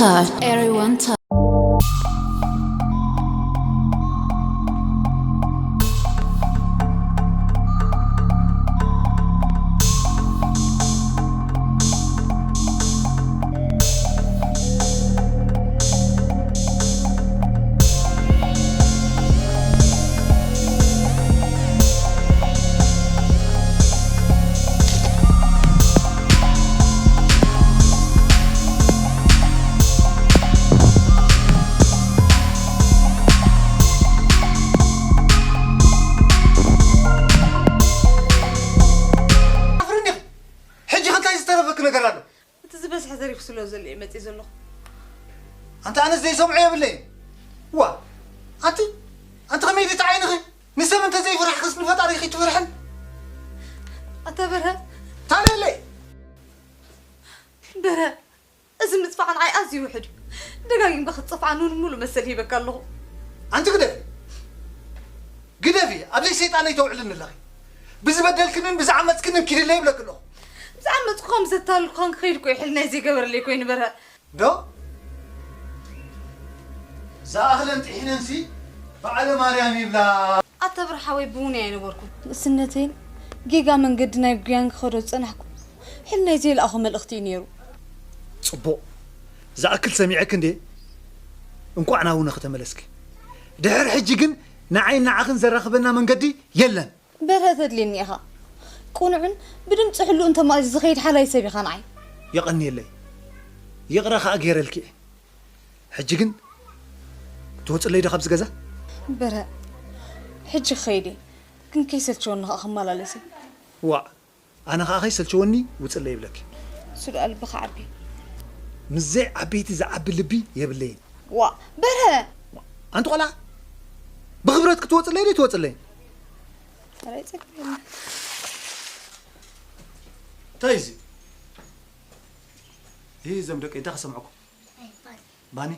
Touch. Everyone touch. ኣፍርኒ። ሕጂ ከ እንታይ ዝተረፈኪ ነገር ኣሎ? እቲ ዝበዝሐ ዘሪፉ ስለ ዘሎ እየ መፅእ ዘለኹ። ኣንታ ኣነስ ዘይሰምዖ የብለይ። ዋ ኣንቲ ኣንቲ ከመይ ድቲ ዓይንኺ ንሰብ እንተ ዘይፍራሕክስ ንፈጣሪ ከይትፈርሕን? ኣታ በረ ታለለይ በረ እዚ ምፅፋዕ ንዓይ ኣዝዩ ውሕድ እዩ። ደጋጊምካ ክትፅፍዓኒ እውን ሙሉእ መሰል ሂበካ ኣለኹ። ኣንቲ ግደፊ ግደፊ፣ ኣብዚ ሰይጣነይ ተውዕልኒ ኣለኺ። ብዝበደልክንን ብዝዓመፅክንን ኪድለ ይብለኪ ኣለኹ። ዝዓመፅኩኻን ብዘታለልኩኻን ክኸይድ እኮ እዩ ሕልናይ ዘይገበረለይ ኮይኑ በረ። ዶ ዝኣኽለን ጥሒነንሲ በዓለ ማርያም ይብላ። ኣታ ብርሓወይ ብውንያ ኣይነበርኩን። ንእስነተይን ጌጋ መንገዲ ናይ ጉያን ክኸዶ ዝጸናሕኩ ሕልናይ ዘይለኣኾ መልእኽቲ እዩ ነይሩ። ጽቡቕ ዝኣክል ሰሚዐኪ እንዴ? እንቋዕ ናብነ ከተመለስኪ። ድሕር ሕጂ ግን ንዓይን ንዓኽን ዘራኽበና መንገዲ የለን። በርሀ ተድልየኒ ኢኻ። ቅኑዕን ብድምፂ ሕሉእን ተማእዚዙ ዝኸይድ ሓላይ ሰብ ኢኻ ንዓይ። የቐንየለይ። ይቕረ ኸኣ ገይረልኪ እየ። ሕጂ ግን ትወፅለይ ዶ ካብዚ ገዛ? በርሀ ሕጂ ክኸይድ እየ። ግን ከይሰልቸወኒ ኸኣ ክመላለስ እየ። ዋእ ኣነ ኸኣ ከይሰልቸወኒ ውፅለይ ይብለኪ። እሱ ደኣ ልብኻ ዓቢ። ምስዘይ ዓበይቲ ዝዓቢ ልቢ የብለይን። ዋእ በርሀ። ኣንቲ ቆልዓ ብኽብረት ክትወፅለይ ዶ ትወፅለይ? ኧረ ኣይጸግብን። እንታይ እዚ? ይህ ዘም ደቀይ እንታይ ከሰምዐኩም? ባኒ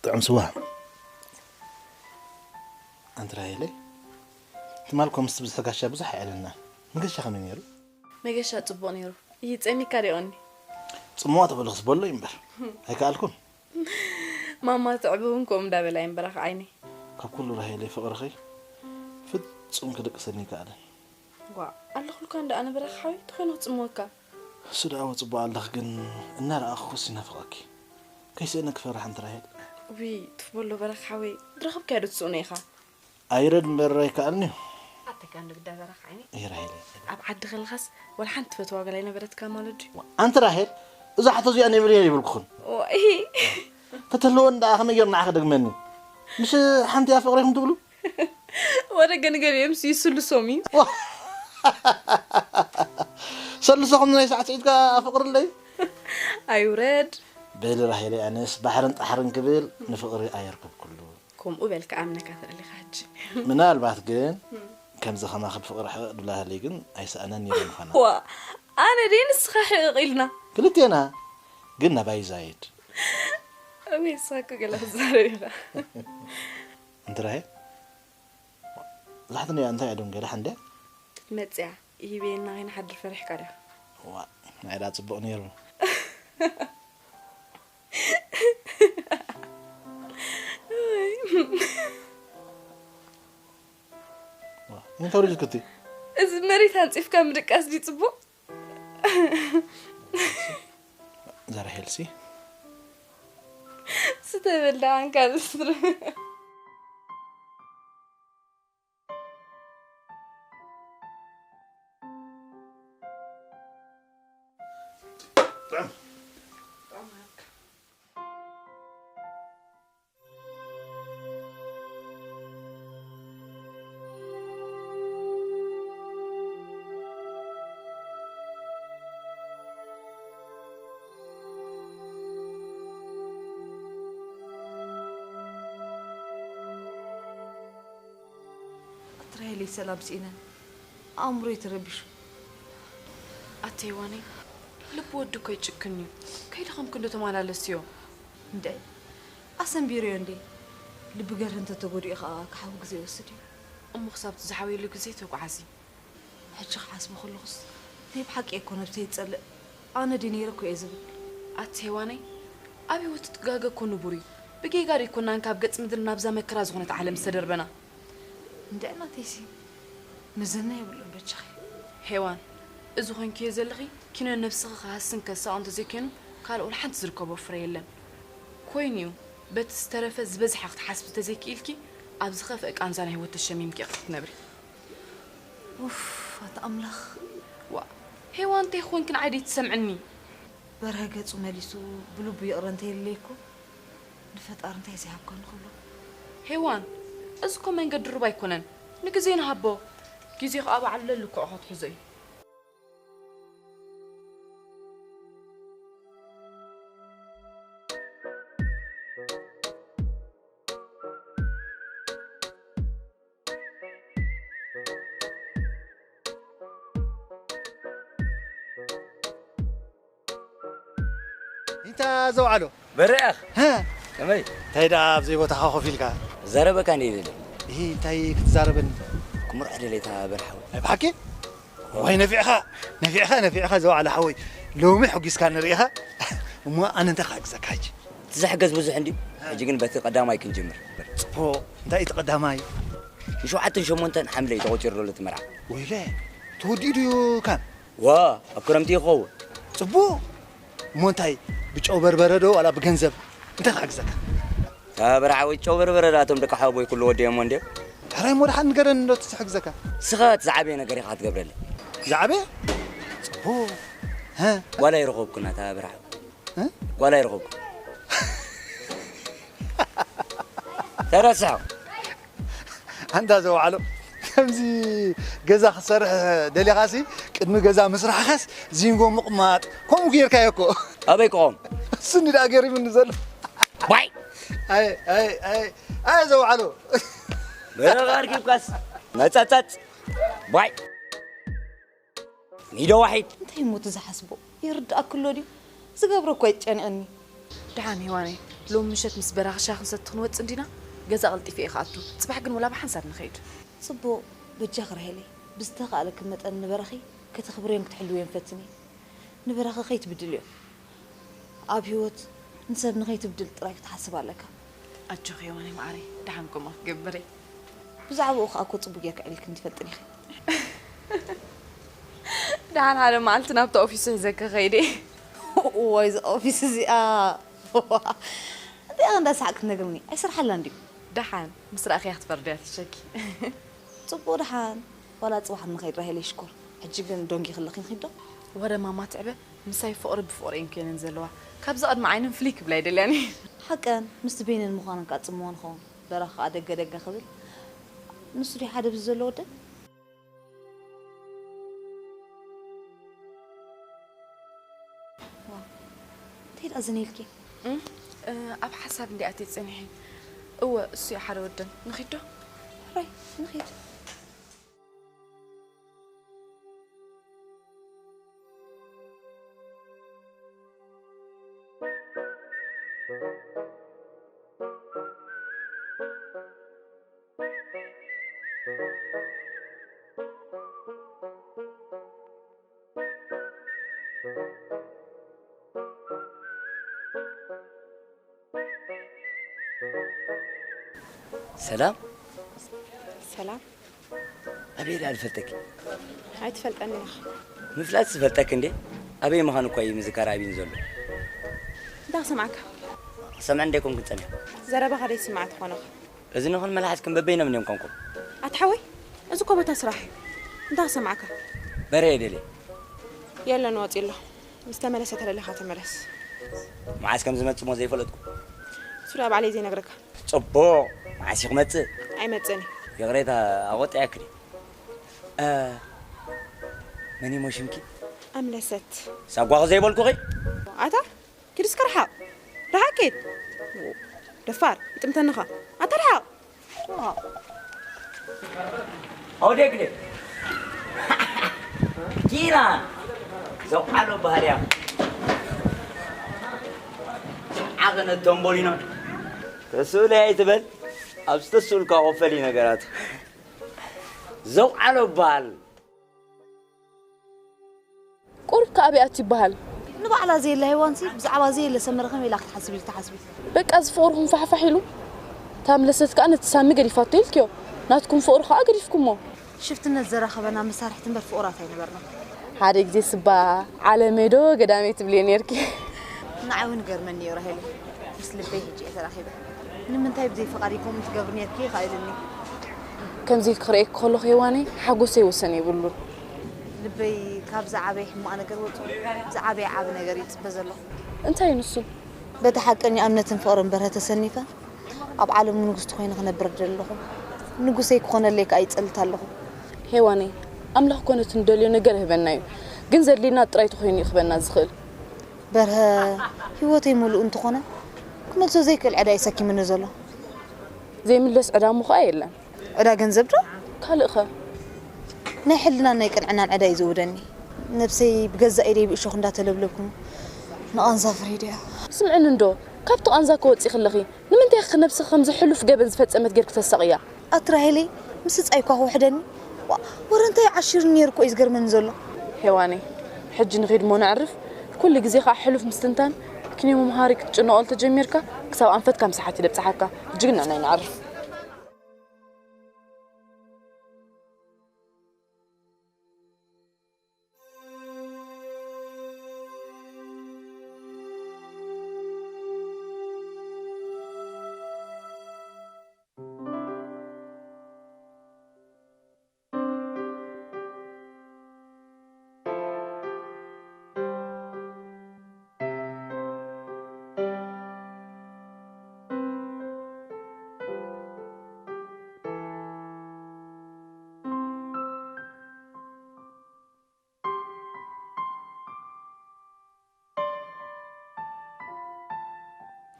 ጥዑም ስዋ ኣንቲ ራሄለይ ትማል ኮምስ ብዝሒ ጋሻ ብዙሕ ኣየዕለልና መገሻ ከመይ ነይሩ? መገሻ ጽቡቕ ነይሩ። ይጸሚካ ዲዮኒ? ጽምዋ ተበልኽስ በሎ እምበር ኣይከኣልኩን። ማማ ትዕቢ እውን ከምኡ እንዳበላ እየን በራኺ ዓይነይ። ካብ ኩሉ ራሄለይ ፍቕርኺ ፍጹም ክድቅሰኒ ኣይከኣለን። ዋእ ኣለኹልካ እንዳ ኣነ በራኺ ሓወይ ተኾይኑ ክጽምወካ። እሱ ደኣ ወጽቡቕ ኣለኽ ግን እናረኣኹስ ይናፍቐኪ። ከይስእነ ክፈርሕ ኣንቲ ራሄል። ውይ ቱፍ በሎ በራኺ ሓወይ ድረኸብካዮ ዶ ትስእኖ ኢኻ። ኣይረድ እምበር ኣይከኣልን'ዩ። ኣተካ እንዶ ግዳ በራኺ ዓይነይ። እይ ራሄል። ኣብ ዓዲ ከለኻስ ዋላ ሓንቲ ትፈትዋ ጓል ኣይነበረትካ ማለት ድዩ። ኣንቲ ራሄል እዛ ሕቶ እዚኣ ነይብልያ ይብልኩኽን። እሂ። ተተልወን ደኣ ከመይ ገይሩ ንዓኺ ደግመኒ። ምሽ ሓንቲ እያ ፍቕረይኩም ትብሉ? ወደገ ንገሊኦምስ ይስልሶም እዩ። ሰልሰኹም ናይ ሳዕስዒትካ ፍቕሪ ኣለይ። ኣይውረድ። በሊ ራሄለይ ኣነስ ባሕርን ጣሕርን ክብል ንፍቕሪ ኣየርክብኩሉ። ከምኡ በል ክኣምነካ ተደሊኻ ሕጂ። ምናልባት ግን ከምዚ ከማኺ ብፍቕሪ ሕቕቕ ድብላ ህልይ ግን ኣይሰኣነን ነይረ ምዃና። ዋ ኣነ ድየ ንስኻ ሕቕቕ ኢልና? ክልቴና ግን ናባይ ይዛይድ። እወ ንስኻ እኮ ገለ ክትዛረብ ኢኻ። እንተ ራሄል ዛሕትኒ እያ እንታይ እያ ደንገላ ሓንደ? መጽያ ይህበየና ከይንሓድር ፈሪሕካ ድያ? ዋ ናይ ዳ ጽቡቕ ነይሩ። እንታይ ወሪድክቲ? እዚ መሬት ኣንጺፍካ ምድቃስ ድዩ ጽቡቕ? ዘራሄልሲ ስተበል ደኣ እንካ ዝስር ሰላም ስኢነ ኣእምሮይ ተረቢሹ። ኣቲ ሄዋነይ፣ ልቢ ወዲ እኮ ይጭክን እዩ። ከይደኸምኪ እንዶ ተመላለስዮ። እንደ ኣሰንቢርዮ እንዴ? ልቢ ገርህ እንተተጎዲኡ ኸዓ ክሓዊ ግዜ ይወስድ እዩ። እሞ ክሳብ እቲ ዝሓውየሉ ግዜ ተጓዓዚ። ሕጂ ክሓስቦ ከለኹስ ናይ ብሓቂ እኮ ነብሰይ ይጸልእ። ኣነ ድየ ነይረ እኮ እየ ዝብል። ኣቲ ሄዋነይ፣ ኣብ ህይወት ትጋገ እኮ ንቡር እዩ። ብጌጋ ኣይኮናን ካብ ገጽ ምድሪ ናብዛ መከራ ዝኾነት ዓለም ዝተደርበና። እንድዒ ናተይሲ መዘና የብሉን በጃኺ። ሄዋን፣ እዚ ኮይንክዮ ዘለኺ ኪኖ ነብስኺ ክሃስን ከሳቕን እንተዘይኮይኑ ካልእ ወላ ሓንቲ ዝርከቦ ፍረ የለን። ኮይኑ እዩ፣ በቲ ዝተረፈ ዝበዝሐ ክትሓስቢ እንተዘይክኢልኪ ኣብ ዝኸፍአ ቃንዛ ናይ ህይወት ተሸሚምኪ ኢኺ ክትነብሪ። ኡፍ፣ ኣታ ኣምላኽ። ዋ፣ ሄዋን እንታይ ኮንኪ ንዓይ ደይትሰምዕኒ? በርሀ ገጹ መሊሱ ብልቡ ይቕረ እንተይለይኩ ንፈጣሪ እንታይ ዘይሃብካ ንኽብሎ። ሄዋን፣ እዚ እኮ መንገዲ ሩባ ኣይኮነን። ንግዜ ንሃቦ። ግዜ ኸኣ ባዕሉ ለልክዑ ክትሕዞ እዩ። እንታ ዘውዓሎ። በረኣኽ። ሃ? ከመይ? እንታይ ደኣ ኣብ ዘይቦታኻ ኮፍ ኢልካ? ዘረበካ እንደ ይደሊ። እሂ፣ እንታይ ክትዛረበኒ? ክምርዖ ደለይታ በርሓዊ። ናይ ብሓቂ? ዋይ፣ ነፊዕኻ፣ ነፊዕኻ፣ ነፊዕኻ ዘውዓሎ ሓወይ። ሎሚ ሕጒስካ ንርእኻ። እሞ ኣነ እንታይ ክሕግዘካ ሕጂ? እቲ ዝሕገዝ ብዙሕ እንድዩ። ሕጂ ግን በቲ ቀዳማይ ክንጅምር። ጽቡቕ። እንታይ እቲ ቀዳማይ? ንሸውዓተን ሸሞንተን ሓምለ እዩ ተቖጺሩ ዘሎ እቲ መርዓ። ወይለ፣ ተወዲኡ ድዩ ካን? ዋ፣ ኣብ ክረምቲ ይኸውን። ጽቡቕ። እሞ እንታይ፣ ብጨው በርበረ ዶ ዋላ ብገንዘብ? እንታይ ክሕግዘካ? ኣታ በርሓዊ፣ ጨው በርበረ ዶ ኣቶም ደቂ ሓወቦይ ኩሉ ወዲኦሞ እንድዮም። ሕራይ እሞ ደሓን ንገረኒ እንዶ እቲ ዝሕግዘካ። ንስኻ እቲ ዝዓበየ ነገር ኢኻ ክትገብረለይ። ዝዓበየ? ጽቡቕ። ሀ? ጓል ኣይረኸብኩን ኣታ በርሓዊ። እ? ጓል ኣይረኸብኩን። ተረስዖ። ኣንታ ዘውዓሎ፣ ከምዚ ገዛ ክትሰርሕ ደሊኻሲ፣ ቅድሚ ገዛ ምስራሕኻስ ዚንጎ ምቕማጥ፣ ከምኡ ጌርካዮ እኮ። ኣበይ ክቖም? እሱኒ ደኣ ገሪሙኒ ዘሎ። ባይ! ኣይ፣ ኣይ፣ ኣይ፣ ኣይ ዘውዓሎ። በረኻ ኣርኪብካስ መጸጸጽ። ባይ! ሚዶ ዋሒድ። እንታይ እሞ እቲ ዝሓስቦ ይርድኣኪ ኣሎ ድዩ? ዝገብሮ እኮ ኣይጨንቐኒ። ደሓን ሄዋነይ፣ ሎሚ ምሸት ምስ በራኺ ሻሂ ክንሰቲ ክንወጽእ እንዲና? ገዛ ቀልጢፈ እየ ክኣቱ። ጽባሕ ግን ወላ ብሓንሳብ ንኸይድ። ጽቡቕ፣ በጃኺ ራሄለይ፣ ብዝተኻእለኪ መጠን ንበራኺ ከተኽብርዮን ክትሕልውዮን ፈትኒ። ንበራኺ ከይትብድልዮ። ኣብ ህይወት ንሰብ ንኸይትብድል ጥራይ ክትሓስብ ኣለካ። ኣጆኺ ሄዋነይ መዓረይ፣ ደሓን ከምኡ ክገብር እየ። ብዛዕባኡ ኸኣ እኮ ጽቡቕ ጌርኪ ዕሊልክኒ ትፈልጥን ኢኺ። ደሓን ሓደ መዓልቲ ናብቲ ኦፊሱ ሒዘኪ ክኸይድ እየ። እዋይ፣ እዛ ኦፊስ እዚኣ። እንታይ ኢኻ እንዳሰሓቕ ክትነግርኒ? ኣይስርሓላን ድዩ? ደሓን ምስ ረኣኽያ ክትፈርድያ ትሸኪ። ጽቡቕ ደሓን። ዋላ ጽባሕ ንኸይድ ራሄለይ ሽኮር። ሕጂ ግን ዶንጊ ክልኺ ንኺድ ዶ? ወረ ማማ ትዕበ፣ ምሳይ ፍቕሪ ብፍቕሪ እየን ኮይነን ዘለዋ። ካብዚ ቅድሚ ዓይነን ፍልይ ክብላ ኣይደልያን እየ። ሓቀን፣ ምስቲ በይነን ምዃነን ከኣ ጽምዋ ንኸውን። በራኺ ከኣ ደገ ደገ ክብል። ንሱ ድዩ ሓደ ብዚ ዘሎ ወደን? ዋው፣ እንታይ ደኣ ዝን ኢልኪ? እም፣ እ፣ ኣብ ሓሳብ እንዲኣ ኣትየ ጸኒሐ። እወ፣ እሱ እዩ ሓደ ወደን። ንኺድ ዶ? ሕራይ፣ ንኺድ። ሰላም። ሰላም። ኣበይ ደኣ ልፈልጠኪ? ኣይትፈልጠኒ ኢኻ። ምፍላጥ ዝፈልጠኪ እንዴ? ኣበይ ምዃኑ እኮ እዩ ምዝካር ኣብይን ዘሎ። እንታይ ክሰምዓካ? ክሰምዕ እንደ ኮንኩ ጸኒሐ። ዘረባኻ ደይስማዕ ትኾን ኢኻ። እዝንኽን መልሓስክን በበይኖም እዮም ኮንኩም። ኣታ ሓወይ፣ እዚ እኮ ቦታ ስራሕ እዩ። እንታይ ክሰምዓካ? በርሀ የደልየ። የለን፣ ወፂኡ ኣሎ። ምስ ተመለሰ ተለሊኻ ተመለስ። መዓስ ከም ዝመጽእ እሞ ዘይፈለጥኩ። እሱ ደኣ ባዕለይ ዘይነግረካ። ጽቡቕ። መዓስ እዩ ክመጽእ? ኣይመጽእን እዩ። ይቕሬታ፣ ኣቖጢዐኪ ድየ? እ፣ መን እሞ ሽምኪ? ኣምለሰት። ሳጓኺ ዘይበልኩኺ? ኣታ ኪድ እስከ ርሓቕ። ርሓቕ ኪድ። ደፋር፣ ይጥምተኒ ኸኣ። ኣታ ርሓቕ። ርሓቕ። ኣውደግደ ዲና ዘውዓሎ ባህልያ ዓቐነ ተንቦሊኖ ተስእለ ኣይትበል። ኣብ ዝተስእልካ ኮፈሊ ነገራት ዘውዓሎ በሃል። ቁሩብ ከኣ ኣበይ ኣትዩ ይበሃል። ንባዕላ ዘየለ ሄዋንሲ ብዛዕባ ዘየለ ሰመረ ከመይ ኢላ ክትሓስብ ኢልኪ ትሓስቢ? በቃ እዚ ፍቕርኹም ፋሕፋሕ ኢሉ። እታ ምለሰት ከኣ ነቲ ሳሚ ገዲፋቶ ኢልክዮ። ናትኩም ፍቕሪ ከኣ ገዲፍኩሞ። ሽፍትነት ዘራኸበና መሳርሕቲ እምበር ፍቑራት ኣይነበርናን። ሓደ ግዜ ስባ ዓለመይ ዶ ገዳመይ ትብልዮ ኔርኪ። ንዓይ እውን ይገርመኒ እዩ ራሄለይ። ምስ ልበይ ሕጂ እየ ተራኺበ። ንምንታይ ብዘይ ፍቓደይ ከምኡ ትገብሪ ኔርኪ ኢኻ ኢሉኒ። ከምዚ ክርእየኪ ከለኹ ሄዋነይ ሓጎሰይ ወሰን የብሉን። ልበይ ካብ ዝዓበየ ሕማቕ ነገር ወፂኡ ዝዓበየ ዓቢ ነገር እዩ ዝፅበ ዘለኹ። እንታይ እዩ ንሱ? በቲ ሓቀኛ እምነትን ፍቕርን በርሀ ተሰኒፈ ኣብ ዓለሙ ንግስቲ ኮይነ ክነብር እደሊ ኣለኹ። ንጉሰይ ክኾነለይ ከኣ ይጸልት ኣለኹ። ሄዋነይ ኣምላኽ ኮነ እቲ ንደልዮ ነገር ይህበና እዩ፣ ግን ዘድልየና ጥራይ ተኾይኑ እዩ ክህበና ዝኽእል። በርሀ ህይወተይ ሙሉእ እንተኾነ ክመልሶ ዘይክእል ዕዳ እዩ ሰኪሙኒ ዘሎ። ዘይምለስ ዕዳ እሞ ኸኣ የለን። ዕዳ ገንዘብ ዶ? ካልእ ኸ? ናይ ሕልናን ናይ ቅንዕናን ዕዳ እዩ ዘውርደኒ። ነብሰይ ብገዛእ ኢደይ ብእሾኽ እንዳተለብለብኩ ንቓንዛ ፈሪደያ። ስምዕኒ እንዶ፣ ካብቲ ቓንዛ ክወጺ ከለኺ ንምንታይ ኢኺ ነብስኺ ከምዚ ሕሉፍ ገበን ዝፈጸመት ጌርኪ ተሳቕያ? ኣቲ ራሄለይ ምስጻይ እኳ ክውሕደኒ። ዋእ፣ ወረ እንታይ ዓሺሩኒ ነይሩ እኮ እዩ ዝገርመኒ ዘሎ። ሄዋነይ፣ ሕጂ ንኺድ እሞ ነዕርፍ። ኩሉ ግዜ ኸኣ ሕሉፍ ምስትንታን፣ ክንዮ መምሃሪ ክትጭነቐሉ ተጀሚርካ፣ ክሳብ ኣንፈትካ ምሳሓት እዩ ደብጽሓካ። ሕጂ ግን ንዕናይ ነዕርፍ።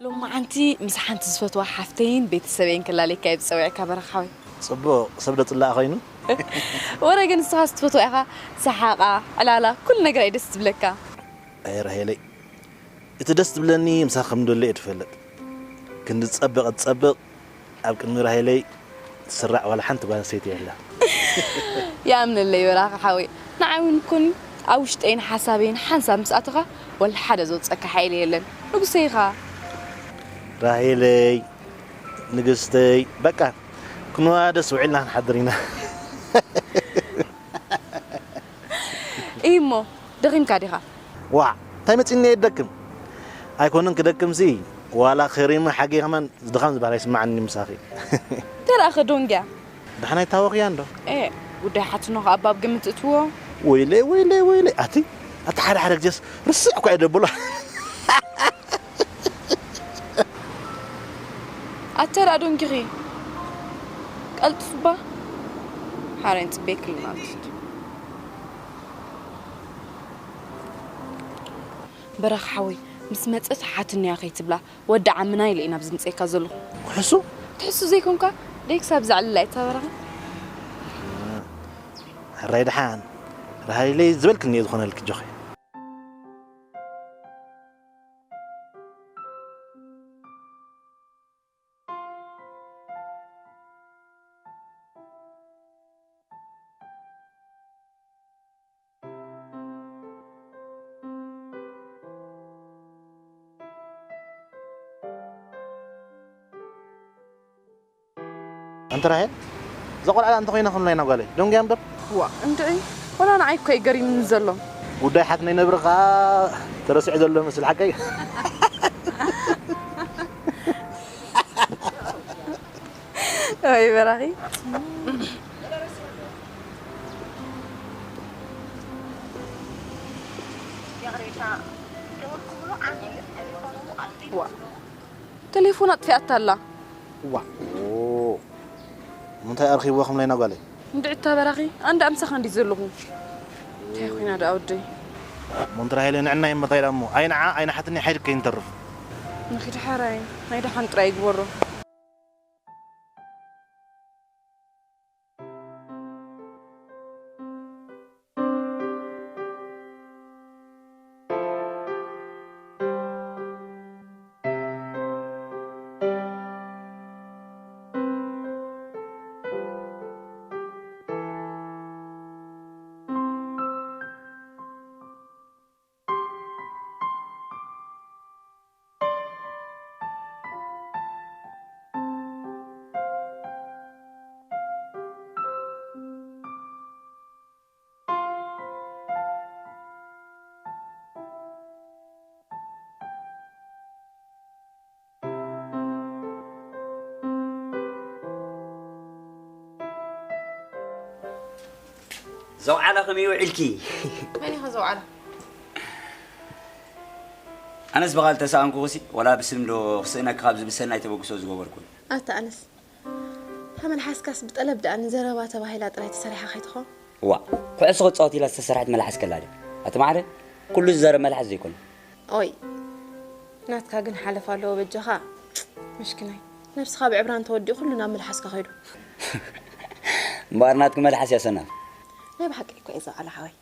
ሎማዓንቲ ምስ ሓንቲ ዝፈትዋ ሓፍተይን ቤተሰበይን ክላለየካ እየ ዝፀዊዐካ በረኻ ሓወይ። ፅቡቕ፣ ሰብ ዶ ፅላእ ኮይኑ? ወረ ግን ንስኻስ ትፈትዋ ኢኻ፣ ሰሓቓ፣ ዕላላ፣ ኩሉ ነገራ እዩ ደስ ዝብለካ። ኣይ ራሄለይ፣ እቲ ደስ ዝብለኒ ምሳኺ ከም ደሎ እየ ዝፈልጥ። ክንዲ ዝፀብቕ ዝፀብቕ ኣብ ቅድሚ ራሄለይ ትስራዕ ዋላ ሓንቲ ጓል ኣንስተይቲ የላን። ይኣምነለይ በራኺ ሓወይ፣ ንዓይ እውን ኩን ኣብ ውሽጠይን ሓሳበይን ሓንሳብ ምስ ኣተኻ ወላ ሓደ ዘውፀካ ሓይሊ የለን። ንጉሰይ ኢኻ። ራሄለይ ንግስተይ በቃ ክንዋደስ ውዒልና ክንሓድር ኢና። እሞ ደኺምካ ዲኻ? ዋዕ እንታይ መፂኒ እየ ደክም ኣይኮንን ክደክምሲ ዋላ ከሪሙ ሓጌ ከማን ዝድኻም ዝበሃል ኣይስማዓኒ ምሳኺ። ተራእኸ ዶንግያ ዳሕናይ ታወኽያ እንዶ? ኤ ጉዳይ ሓትኖ ከኣ ባብ ግምት እትዎ። ወይለይ ወይለይ ወይለይ ኣቲ ኣቲ ሓደ ሓደ ግዜስ ርስዕ እኳ እየ ደብሎ። ኣተራ ዶንጊኺ ቀልጥፍባ ሓረን ጽቤክ ልናልት በረኽ ሓወይ ምስ መጸት ሓትንያ ከይትብላ ወዲ ዓምና ኢለ ኢና ብዝምጽኤካ ዘለኹ። ክሕሱ? ትሕሱ ዘይኮንካ ደይ ክሳብ ዘዕልላ እታ በረኻ። ሕራይ ደሓን ራሃይለይ ዝበልክኒ እየ ዝኾነልክ ጆኸ። ኣንቲ ራሄል እዛ ቆልዓ እንተ ኮይና ከም ናይና ጓለይ ደንጉያ እምበር። ዋ እንድዒ ወላ ንዓይ እኮ እዩ ገሪምኒ ዘሎ። ጉዳይ ሓትነይ ነብሪ ከኣ ተረሲዑ ዘሎ መስል ሓቀይ። ወይ በራኺ ዋ ተሌፎን ኣጥፊኣታ ኣላ። ዋ ንምንታይ ኣርኺብዋ ከም ናይና ጓለይ? እንድዒ እታ በራኺ ኣንዳ ኣምሳኻ እንዲ ዘለኹ እንታይ ኮይና ደኣ ወደይ? ሞንትራ ሃይለ ንዕና ይመታይላ እሞ ኣይንዓ ኣይንሓትኒ ሓይድ ከይንተርፍ። ንኺድ ሓራይ ናይ ደሓን ጥራይ ይግበሮ። ዘውዓላ ከመይ ውዒልኪ? መን ኢኻ ዘውዓላ? ኣነስ ብቓል ተሰኣንኩኹሲ፣ ወላ ብስም ዶ ክስእነኪ ካብ ዝብሰል ናይ ተበግሶ ዝገበርኩ። ኣታ ኣነስ፣ እታ መልሓስካስ ብጠለብ ደኣ ንዘረባ ተባሂላ ጥራይ ተሰሪሓ ከይትኸውን? ዋ፣ ኩዕሶ ክጻወት ኢላ ዝተሰርሐት መልሓስ ከላ ድያ? ኣቲ ማዕረ፣ ኩሉ ዝዛረብ መልሓስ ዘይኮነ። ኦይ፣ ናትካ ግን ሓለፍ ኣለዎ በጃኻ። ምሽኪናይ፣ ነብስኻ ብዕብራን ተወዲኡ ኩሉ ናብ መልሓስካ ከይዱ። እምበኣር ናትኪ መልሓስ እያ ሰናፍ። ናይ ብሓቂ እኮ እየ ዘውዓለ ሓወይ።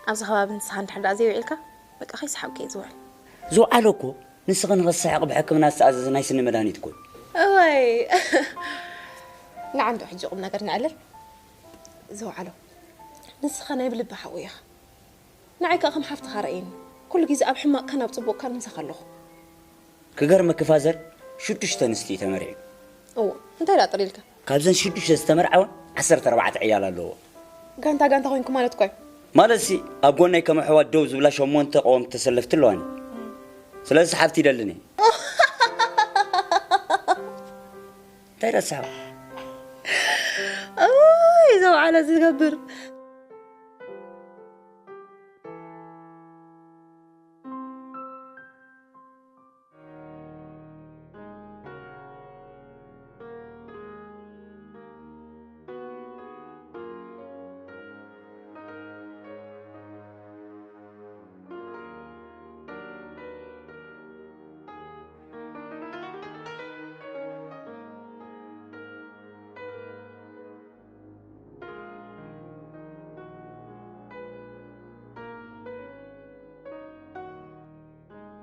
ኣብዚ ከባቢ ንስኻ እንድሕር ደኣ ዘይውዒልካ፣ በቃ ከይሰሓቕኩ እየ ዝውዕል። ዝውዓለ እኮ ንስኺ ንኽትስሕቂ ብሕክምና ዝተኣዘዘ ናይ ስኒ መድሃኒት እኮ እዩ። እዋይ፣ ንዓ እንዶ ሕጂ ቁም ነገር ንዕልል። ዘውዓሎ፣ ንስኻ ናይ ብልቢ ሓወይ ኢኻ። ንዓይ ከኣ ከም ሓፍትኻ ርኣየኒ። ኩሉ ግዜ ኣብ ሕማቕካን ኣብ ጽቡቕካን ምሳኻ ኣለኹ። ክገርመኪ ፋዘር ሽዱሽተ ኣንስቲ እዩ ተመርዒ። እዎ፣ እንታይ ደኣ ጥሪልካ? ካብዘን ሽዱሽተ ዝተመርዓወን ዓሰርተ ኣርባዕተ ዕያል ኣለዎ። ጋንታ ጋንታ ኮንኩ ማለት እኮ እዩ። ማለትሲ ኣብ ጎነይ ከም ኣሕዋት ደው ዝብላ ሸሞንተ ቀወምቲ ተሰለፍቲ ኣለዋኒ። ስለዚ ሓፍቲ ይደልን እየ። እንታይ ደኣ ሰሓቕ? እዋይ፣ ዘውዓለ ዝገብር።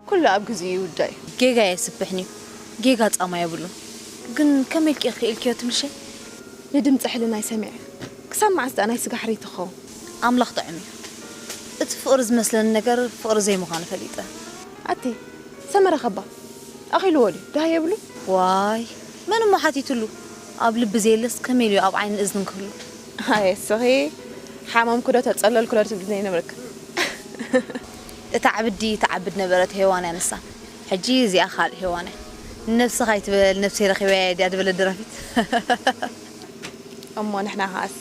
ኩሉ ኣብ ግዜኡ ይውዳእ እዩ። ጌጋ የስብሕን እዩ። ጌጋ ጻማ የብሉን። ግን ከመይ ኢልኪ ኢኺ ኢልክዮ ትምልሸይ? ንድምጺ ሕልናይ ሰሚዐ። ክሳብ መዓስ ደኣ ናይ ስጋ ሕርይቲ ክኸውን? ኣምላኽ ጥዑም እዩ። እቲ ፍቕሪ ዝመስለኒ ነገር ፍቕሪ ዘይምዃኑ ፈሊጠ። ኣቲ፣ ሰመረ ከባ፣ ኣኺልዎ ድዩ? ደሃይ የብሉን? ዋይ፣ መን እሞ ሓቲቱሉ? ኣብ ልቢ ዘየለስ ከመይ ኢሉ ኣብ ዓይንን እዝንን ክህሉ? ኣየ፣ እስኺ ሓመምኩ ዶ ተጸለልኩ ዶ ትብሊ ዘይነበርክ? እታ ዕብዲ ትዓብድ ነበረት ሄዋን እያ ንሳ። ሕጂ እዚኣ ካልእ ሄዋን እያ። ንነብስኻ ኣይትበል፣ ነብሰይ ረኺበያ እየ ድያ ዝበለት ደራፊት። እሞ ንሕና ኸኣስ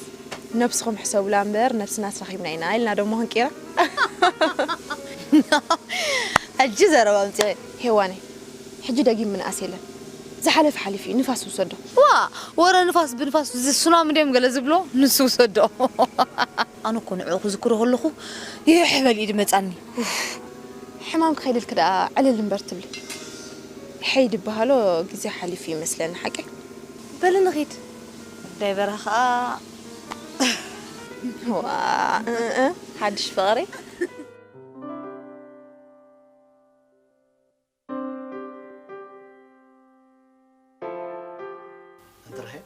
ነብስኹም ሕሰቡላ እምበር ነብስናስ ረኺብና ኢና ኢልና ደሞ ክንቂራ። ሕጂ ዘረባ ኣምጺኤ። ሄዋነይ፣ ሕጂ ደጊም ምንኣስ የለን። ዝሓለፈ ሓሊፉ እዩ፣ ንፋስ ውሰዶ። ዋ፣ ወረ ንፋስ ብንፋስ፣ እዚ ሱናሚ ድዮም ገለ ዝብሎ፣ ንሱ ውሰዶ። ኣነ እኮ ንዕኡ ክዝክሮ ከለኹ ይሕበል ኢድ መጻኒ። ኡፍ። ሕማም ክኸይድልኪ ደኣ ዕልል እምበር ትብሊ። ሕይ ድበሃሎ ግዜ ሓሊፉ ይመስለኒ፣ ሓቂ? በሊ ንኺድ። ጉዳይ በረኻ። ዋ፣ እ፣ እ፣ ሓድሽ ፍቕሪ። እንተ ራሄል፣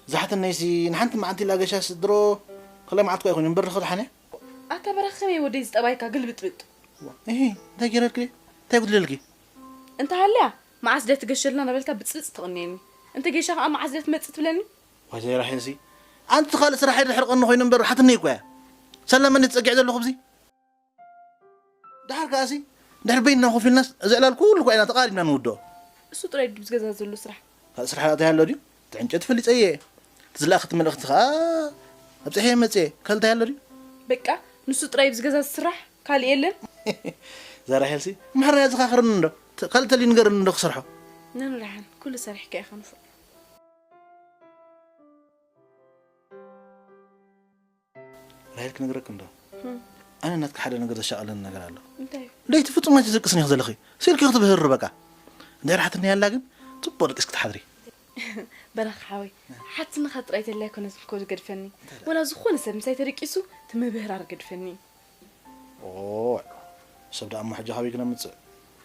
ዝሓተነይሲ ንሓንቲ መዓልቲ ኢላ ገሻስ ድሮ ካልኣይ መዓልቲ እኮ ኣይኮነን፣ እምበር ንኽድሓን እያ። ኣታ በረኻ ከመይ ወደይ ዝጠባይካ ግልብጥብጥ? እሂ፣ እንታይ ገይረልኪ? እንታይ ጉድለልኪ? እንተ ሃልያ፣ መዓስ ድያ ትገሸልና እናበልካ ብጽብጽ ትቕንየኒ። እንተ ጌሻ ከኣ መዓስ ድያ ትመጽእ ትብለኒ? ዋይ፣ ዘይ ራሄልሲ፣ ኣንቲ ካልእ ስራሕ የድሕርቐኒ ኮይኑ እምበር ሓትነይ እኮ እያ። ሰላም መን ትጸጊዕ ዘለኹ ብዚ? ደሓር ከኣሲ፣ ድሕሪ በይንና ኮፍ ኢልናስ፣ እዚ ዕላል ኩሉ እኳ ኢና ተቓሪብና ንውድኦ። እሱ ጥራይ ድዩ ኣብዚ ገዛ ዘሎ ስራሕ? ካልእ ስራሕ እንታይ ኣሎ ድዩ? እቲ ዕንጨይቲ ፈሊጸዮ እየ። እቲ ዝለኣኸት መልእኽቲ ከኣ ኣብጺሐ መጽየ። ካልእ እንታይ ኣሎ ድዩ? በቃ፣ ንሱ ጥራይ ኣብዚ ገዛ ዝስራሕ፣ ካልእ የለን? እዛ ራሄልሲ፣ ማሕራ እያ ዘኻኽረኒ እንዶ። ተ-፣ ካልእ ተልዩ ንገረኒ እንዶ ክሰርሖ። ነንራሕን፣ ኩሉ ሰሪሕካ ኢኻ ንፉዕ። ራሄል ክነግረኪ እንዶ። ህም። ኣነ ናትኪ ሓደ ነገር ዘሻቐለኒ ነገር ኣሎ። እንታይ እዩ? ለይቲ ፍጹም ኣይትድቅስን ኢኺ ዘለኺ። ስኢልኪ ክትብህሪ በቃ። እንድሕር ሓትኒ ኣላ ግን ጽቡቕ ደቂስኪ ትሓድሪ። በረኻ ሓወይ፣ ሓትንኻ ጥራይ ተላይ ኣይኮነትን እኮ ዝገድፈኒ። እንታይ ደኣ? ወላ ዝኾነ ሰብ ምሳይ ተደቂሱ እቲ ምብህራር ገድፈኒ። ኦ፣ ሰብ ደኣ እሞ ሕጂ ካበይ ክነምጽእ?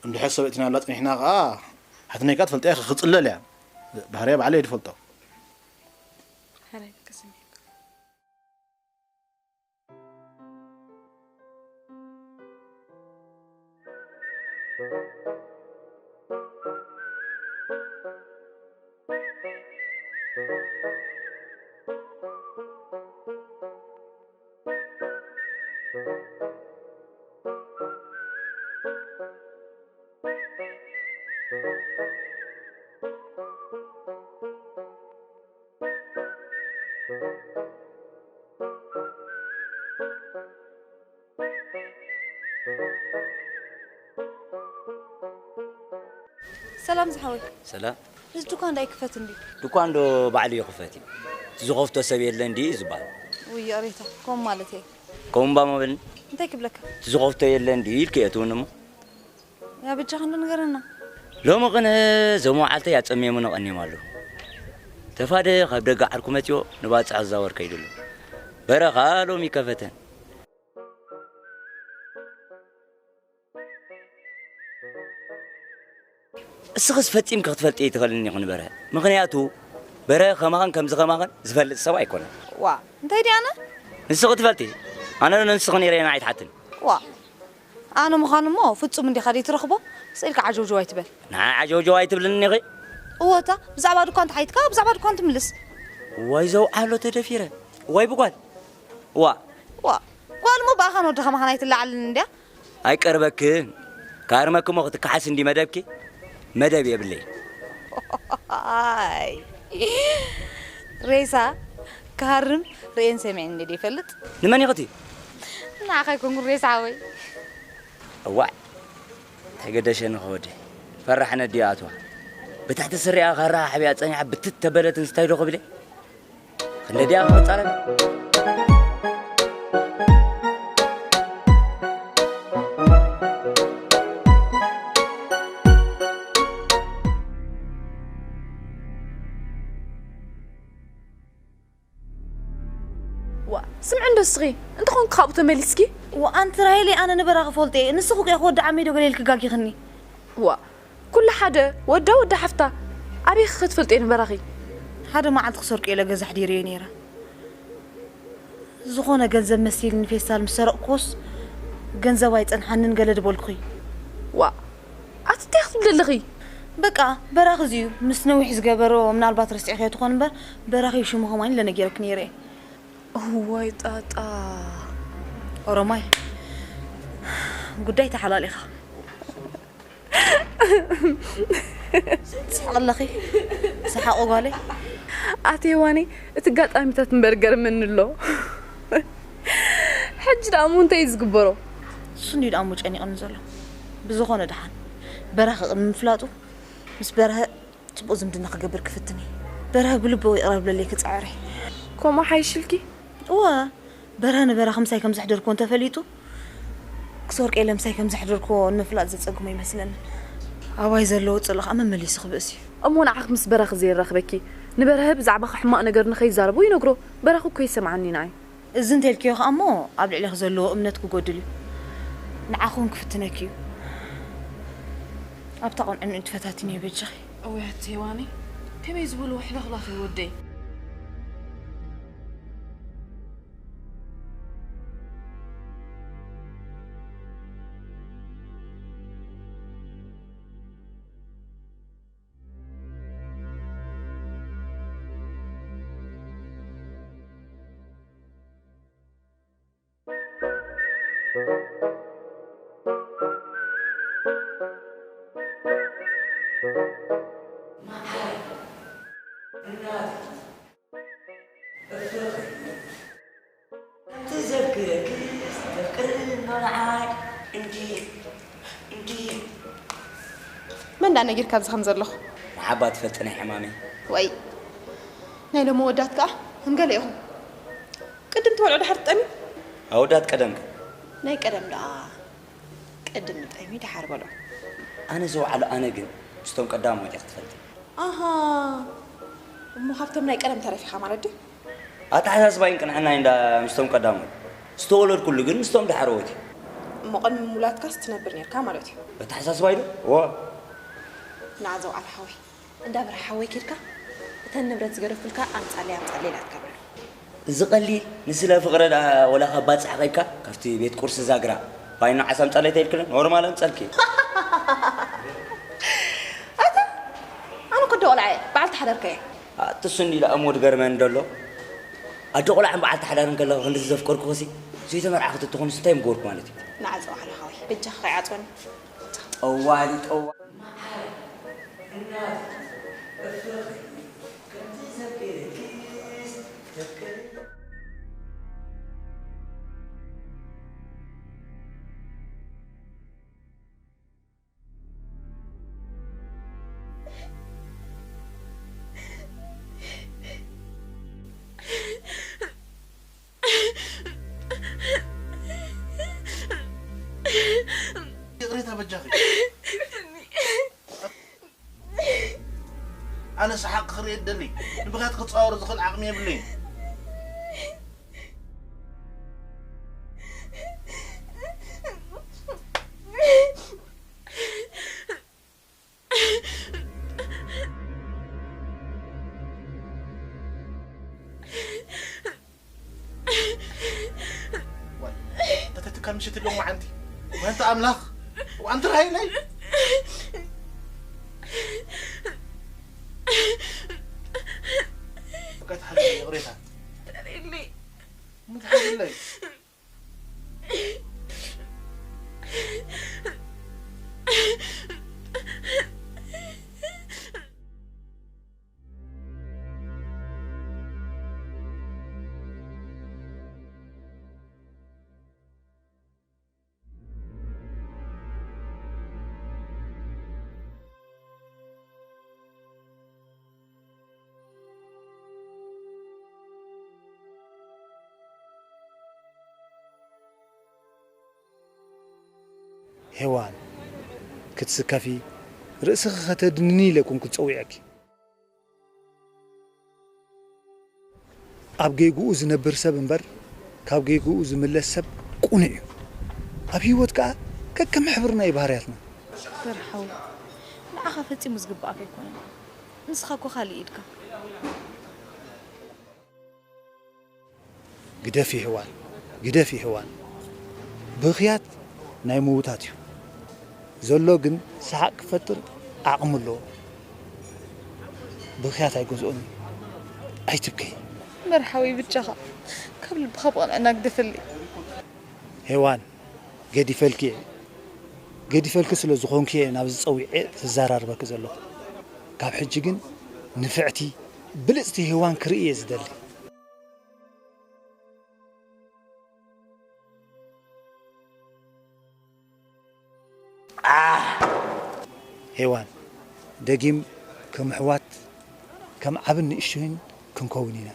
እንድሕር ሰብ እቲናላ ጸኒሕና ኸኣ፣ ሓትነይ ከኣ ትፈልጥያ ኢኺ፣ ክጽለል እያ። ባህርያ ባዕለይ እየ ዝፈልጦ። ሕራይ ተሰሚዕካ። ሰላም ዝሓወይ። ሰላም። እዚ ድኳን ዶ ኣይክፈትን ድዩ? ድኳን ዶ ባዕሉ ይኽፈት እዩ? እቲ ዝኸፍቶ ሰብ የለን ድዩ እዩ ዝበሃል? ውይ፣ ይቕሬታ፣ ከምኡ ማለት እየ። ከምኡ እምባ መበልን? እንታይ ክብለካ? እቲ ዝኸፍቶ የለን ድዩ ኢልክ እየ ትውን እሞ? ያ በጃኻ እንዶ ንገረና። ሎሚ ቅነ እዞም መዓልተይ ኣጸሚሞም ቀኒዮም ኣለዉ። ተፋደ ካብ ደገ ዓርኩ መጺኦ ንባጽዕ ክዛወር ከይዱ ኣሎ። በረኻ ሎሚ ይከፈተን። እስኽስ ፈጺምኪ ክትፈልጢ ኣይትኽእልን ኢኺ ንበርሀ። ምኽንያቱ በርሀ ከማኽን ከምዚ ከማኽን ዝፈልጥ ሰብ ኣይኮነን። ዋ፣ እንታይ ድየ ኣነ? ንስኺ ትፈልጢ። ኣነ ዶ ንስኺ ነይረ ኢና ኣይትሓትን። ዋ፣ ኣነ ምዃኑ እሞ ፍጹም እንዲኻ ደይትረኽቦ? ስኢልካ ዓጀውጀው ኣይትበል። ንዓይ ዓጀውጀው ኣይትብልኒ ኢኺ። እወታ፣ ብዛዕባ ድኳን ተሓይትካ ብዛዕባ ድኳን ትምልስ። ዋይ ዘውዓሎ ተደፊረ። ዋይ ብጓል። ዋ። ዋ፣ ጓል እሞ ብኣኻን ወድኻ መኻን ኣይትለዓልን እንድያ። ኣይቀርበክን። ካርመኪ እሞ ክትከሓስ እንዲ መደብኪ። መደብ የብለይ። ኣይ፣ ሬሳ ክሃርም ርእየን ሰሚዐን እንደ ይፈልጥ። ንመን ይኽቲ? ንዓኻ ኣይኮንኩን ሬሳ ሓወይ። እዋዕ፣ እንታይ ገደሸኒ ከወደ። ፈራሕ ነዲኣ ኣትዋ። ብታሕቲ ስሪኣ ካራ ሓቢኣ ጸኒሓ ብትት ተበለትን ስታይ ዶ ክብለ? ክንደዲኣ ክመጻለን። ዋ፣ ስምዒ እንዶ እስኺ፣ እንተኾንኩ ካብኡ ተመሊስኪ? ዋ፣ ኣንቲ ራሄለይ፣ ኣነ ንበራኺ ፈልጦ እየ። ንስኺ እኮ ኢኺ ወዲ ዓመይ ዶ ገለ ኢልኪ ጋጊኽኒ። ዋ፣ ኩሉ ሓደ፣ ወዳ ወዳ ሓፍታ፣ ኣበይ ክትፈልጦ እየ ንበራኺ? ሓደ መዓልቲ ክሰርቆ ኢለ ገዛ ኣሕዲረዮ ነይረ። ዝኾነ ገንዘብ መሲልኒ ፌስታል ምስ ሰረቕኩስ፣ ገንዘብ ኣይጸንሓንን ገለ ድበልኩኺ። ዋ፣ ኣቲ እንታይ ክትብሊ ኣለኺ? በቃ፣ በራኺ እዚ እዩ። ምስ ነዊሕ ዝገበሮ ምናልባት ረሲዕክዮ ትኾን እምበር፣ በራኺ እዩ ሽሙ ከማን ኢለ ነጊረኪ ነይረ እየ። እዋይ ጣጣ። ኦሮማይ፣ ጉዳይ ተሓላሊኻ። ትስሕቂ ኣለኺ? ሰሓቑ ጓለይ። ኣቲ ሄዋነይ፣ እቲ ኣጋጣሚታት እምበር ገርመኒ ኣሎ። ሕጂ ደኣ እሞ እንታይ እዩ ዝግበሮ? እሱ እንድዩ ደኣ እሞ ጨኒቕኒ ዘሎ። ብዝኾነ ደሓን፣ በራኺ ቅድሚ ምፍላጡ፣ ምስ በርሀ ጽቡቕ ዝምድና ክገብር ክፍትን እየ። በርሀ ብልቡ ይቕረ ብለለይ ክጽዕር እየ። ከምኡ ሓይሽልኪ? እወ፣ በርሀ ንበራኺ ምሳይ ከም ዘሕደርክዎ እንተፈሊጡ፣ ክሰርቆ ኢለ ምሳይ ከም ዘሕደርክዎ ንምፍላጥ ዘጸግሞ ኣይመስለንን። ኣባይ ዘለዎ ጽልኢ ኸኣ መመሊሱ ክብእስ እዩ። እሞ ንዓኺ ምስ በራኺ ዘየራኽበኪ፣ ንበርሀ ብዛዕባኺ ሕማቕ ነገር ንኸይዛረቦ ይነግሮ። በራኺ እኮ ይሰምዓኒ ንዓይ። እዚ እንተልክዮ ኸኣ እሞ ኣብ ልዕሌኺ ዘለዎ እምነት ክጎድል እዩ። ንዓኺ እውን ክፍትነኪ እዩ። ኣብታ ቁንዕንኡ ትፈታትንዮ በጃኺ። እውያት ሄዋነይ፣ ከመይ ዝበሉ ወሕለኽላኽ እዩ ወደይ። ከምቲ ዘፍቅረኪስ ተፍቅርኒ እሞ ንዓይ እንዲ እንዲ መን ደኣ ነጊርካ ኣብዚ ከም ዘለኹ? ንዓባ ትፈልጢ ናይ ሕማመይ። ወይ ናይ ሎሚ ወዳት ከኣ ከም ገለ ኢኹም። ቅድም ትበልዑ ደሓር ትጠምዩ? ኣወዳት ቀደም ከ? ናይ ቀደም ደኣ ቅድም ንጠምዩ ደሓር በልዑ። ኣነ ዝወዓሎ ኣነ ግን ምስቶም ቀዳሞት እየ ክትፈልጢ። ኣሃ፣ እሞ ካብቶም ናይ ቀደም ተረፊኻ ማለት ድዩ? ኣተሓሳስባይን ቅንዕናይን እንዳ ምስቶም ቀዳሞት። ዝተወለድኩሉ ግን ምስቶም ደሓረዎት እዩ። እሞ ቅድሚ ምውላድካስ ትነብር ነርካ ማለት እዩ? ኣተሓሳስባይ ዶ? እወ። ንዓ ዘውዓል ሓወይ፣ እንዳ ብርሃ ሓወይ ኬድካ እተን ንብረት ዝገደፉልካ ኣምጻለይ፣ ኣምጻለይ ኢላትካ በሎ። እዚ ቀሊል፣ ንስለ ፍቕረ ደኣ ወላ ካብ ባጽዕ ከይድካ ካብቲ ቤት ቁርሲ ዛግራ ባይኖ ዓሳ ኣምጻለይ ተይልክለን ኖርማል ኣምጸልኪ። ኣታ፣ ኣነ እኮ ኣደ ቆልዓ እየ፣ በዓልቲ ሓዳር ከ እየ። ኣቲ እሱ እንዲ ደኣ እሞ ድገርመኒ ደሎ። ኣደ ቆልዓን በዓልቲ ሓዳርን ከለኺ ክንድዚ ዘፍቀርኩኺሲ፣ ዘይተመርዓኺ ተትኾንስ እንታይ ምገበርኩ ማለት እዩ? ንዓ ዘውዓል ሓወይ፣ በጃኻ ከይዓጽወኒ። ጠዋሊ ጠዋ ሬታ በጃኺ። ኣነ ሰሓቕ ክርኢ እደሊ። ንብኽያት ክጻወር ዝኽእል ዓቕሚ የብለይን። ዋይ፣ እታ ትካል ምሸት ሎማዓንቲ። ወንታ ኣምላኽ፣ ወኣንቲ ራይለይ። በቃ፣ ተሓዝኒ፣ ይቕሬታ። ተሪለይ። ምን ተሓዝለይ? ሄዋን፣ ክትስከፊ፣ ርእስኺ ከተድንኒ ኢለ ኣይኮንኩን ጸዊዐኪ። ኣብ ጌግኡ ዝነብር ሰብ እምበር፣ ካብ ጌግኡ ዝምለስ ሰብ ቅኑዕ እዩ። ኣብ ህይወት ከኣ ከከም ሕብርና እዩ ባህርያትና። በርሓዊ፣ ንዓኻ ፈጺሙ ዝግብኣካ ኣይኮነን። ንስኻ እኮ ካልእ ኢድካ። ግደፊ ሄዋን፣ ግደፊ ሄዋን። ብኽያት ናይ ምዉታት እዩ። ዘሎ ግን ሰሓቕ ክፈጥር ዓቕሚ ኣለዎ። ብኽያት ኣይገዝኦን እዩ። ኣይትብከይ። መርሓዊ ብቻኻ ካብ ልብኻ ብቕንዕና ግደፈልይ። ሄዋን፣ ገዲፈልኪ እየ። ገዲፈልኪ ስለ ዝኾንኩ እየ ናብዚ ጸዊዐ ዘዘራርበኪ ዘለኹ። ካብ ሕጂ ግን ንፍዕቲ፣ ብልጽቲ ሄዋን ክርኢ እየ ዝደሊ። ኣሕ! ሄዋን፣ ደጊም ከም ኣሕዋት፣ ከም ዓብን ንእሽቶይን ክንከውን ኢና።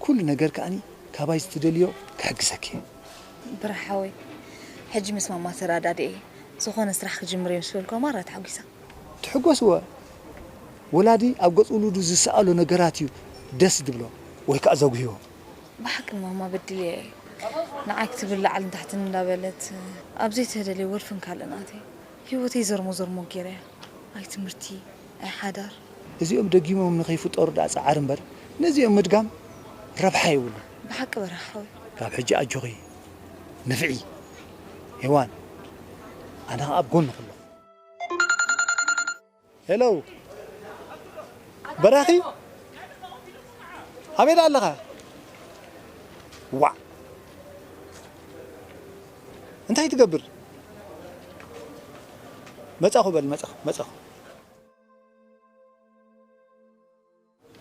ኩሉ ነገር ከኣኒ ካባይ ዝትደልዮ ክሕግዘኪ እየ። ብርሓወይ፣ ሕጂ ምስ ማማ ተራዳድኤ፣ ዝኾነ ስራሕ ክጅምር እየ ምስ በልኳ ማራ ተሓጒሳ። ትሕጎስወ። ወላዲ ኣብ ገጽ ውሉዱ ዝሰኣሎ ነገራት እዩ ደስ ዝብሎ ወይ ከኣ ዘጉህዮ። ብሓቂ ንማማ በዲለያ እየ። ንዓይ ክትብል ላዕልን ታሕትን እንዳበለት ኣብ ዘይተደልየ ወልፍን ካልእን ኣትየ። ህይወተይ ዘርሞ ዘርሞ ገይረያ። ኣይ ትምህርቲ፣ ኣይ ሓዳር። እዚኦም ደጊሞም ንኸይፍጠሩ ደኣ ጸዓር እምበር ነዚኦም ምድጋም ረብሓ የብሉን። ብሓቂ በርሃ ሓወይ። ካብ ሕጂ ኣጆኺ ንፍዒ ሄዋን፣ ኣነ ኸኣ ኣብ ጎንኺ ኣለኹ። ሄሎ በራኺ፣ ኣበይ ደኣ ኣለኻ? ዋእ፣ እንታይ ትገብር? መጻኹ በል፣ መጻኹ፣ መጻኹ።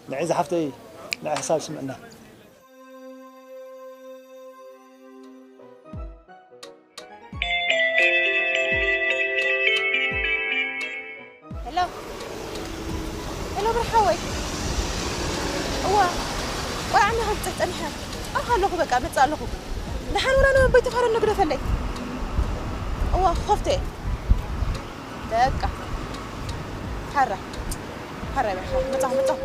ንዒ ዝሓፍተይ፣ ንዒ ሓሳብ ስምዕና። ሄሎ፣ ሄሎ ብርሓወይ። እዋ፣ ቆልዓ እናኸብፀት ፀኒሐ። ኣብኻ ኣለኹ፣ በቃ፣ መፅእ ኣለኹ። ደሓን ውላ፣ ንበይትኻ ዶ ንግደፈለይ? እዋ፣ ክኸፍቶ እየ። በቃ። ሓራ፣ ሓራ ብርሓወይ፣ መፃኹ፣ መፃኹ።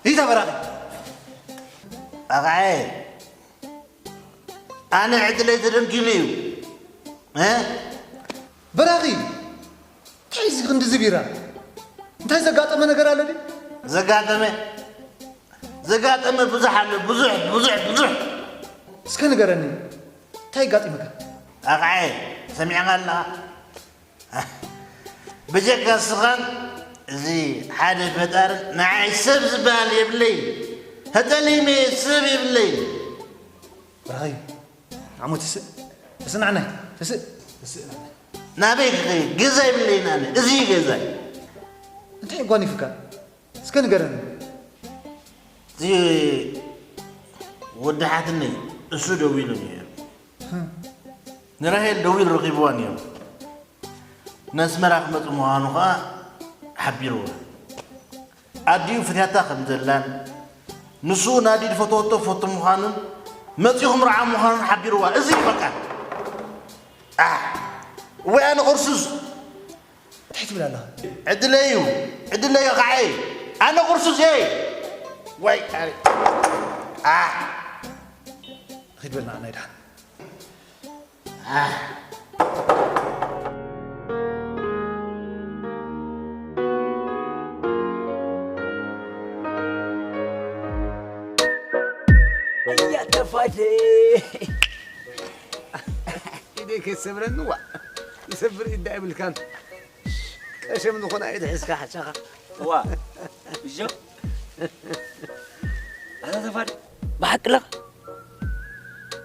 ይታ በራኺ። ኣቕዓየ፣ ኣነ ዕድለይ ተደንኪሉ እዩ። እ? በራኺ፣ እንታይ እዚ ክንድዚ ቢራ? እንታይ ዘጋጠመ ነገር ኣሎ ድዩ? ዘጋጠመ? ዘጋጠመ ብዙሕ ኣሎ፣ ብዙሕ፣ ብዙሕ፣ ብዙሕ። እስከ ንገረኒ፣ እንታይ ኣጋጢሙካ? ኣቕዓየ፣ ሰሚዕካ ኣለኻ? ብጀካ ስኻን እዚ ሓደ ፈጣርን ንዓይ ሰብ ዝበሃል የብለይን። ተጠሊመ ሰብ የብለይን። በራኺ፣ ዓሞ ትስእ። ትስእ ንዓናይ፣ ትስእ። ትስእ ንዓናይ። ናበይ ክኸይድ? ገዛ የብለይን ኣነ። እዚ እዩ ገዛይ። እንታይ ኣጓኒፉካ? እስከ ንገረኒ። እዚ ወዲ ሓትነይ እሱ ደዊሉ ነይሩ። ንራሄል ደዊሉ ረኺብዋ ነይሩ። ነስመራ ክመጽእ ምዃኑ ኸኣ ሓቢርዋ። ኣዲኡ ፈትያታ ከም ዘላን ንሱ ናዲ ዝፈተወቶ ፈቱ ምዃኑን መጺኡ ክምርዓ ምዃኑን ሓቢርዋ። እዚ እዩ በቃ። ኣሕ፣ ወይ ኣነ ቁርሱስ። እንታይ ትብል ኣለኻ? ዕድለይ እዩ፣ ዕድለይ እዩ ኸዓይ። ኣነ ቁርሱስ እየ። ወይ ኣነ። ኣሕ። ኺድ በልና ናይ ደሓን። ኣሕ። እያ ተፋደ። ኢደይ ከይሰብረኒ፣ ዋ። ይሰብር ኢድ ኣይብልካን። ቀሸም ዝኾነ ኣይትሕዝካ ሓሻኻ። እዋ። ብጆ። ኣታ ተፋደ። ብሓቂ ለኻ?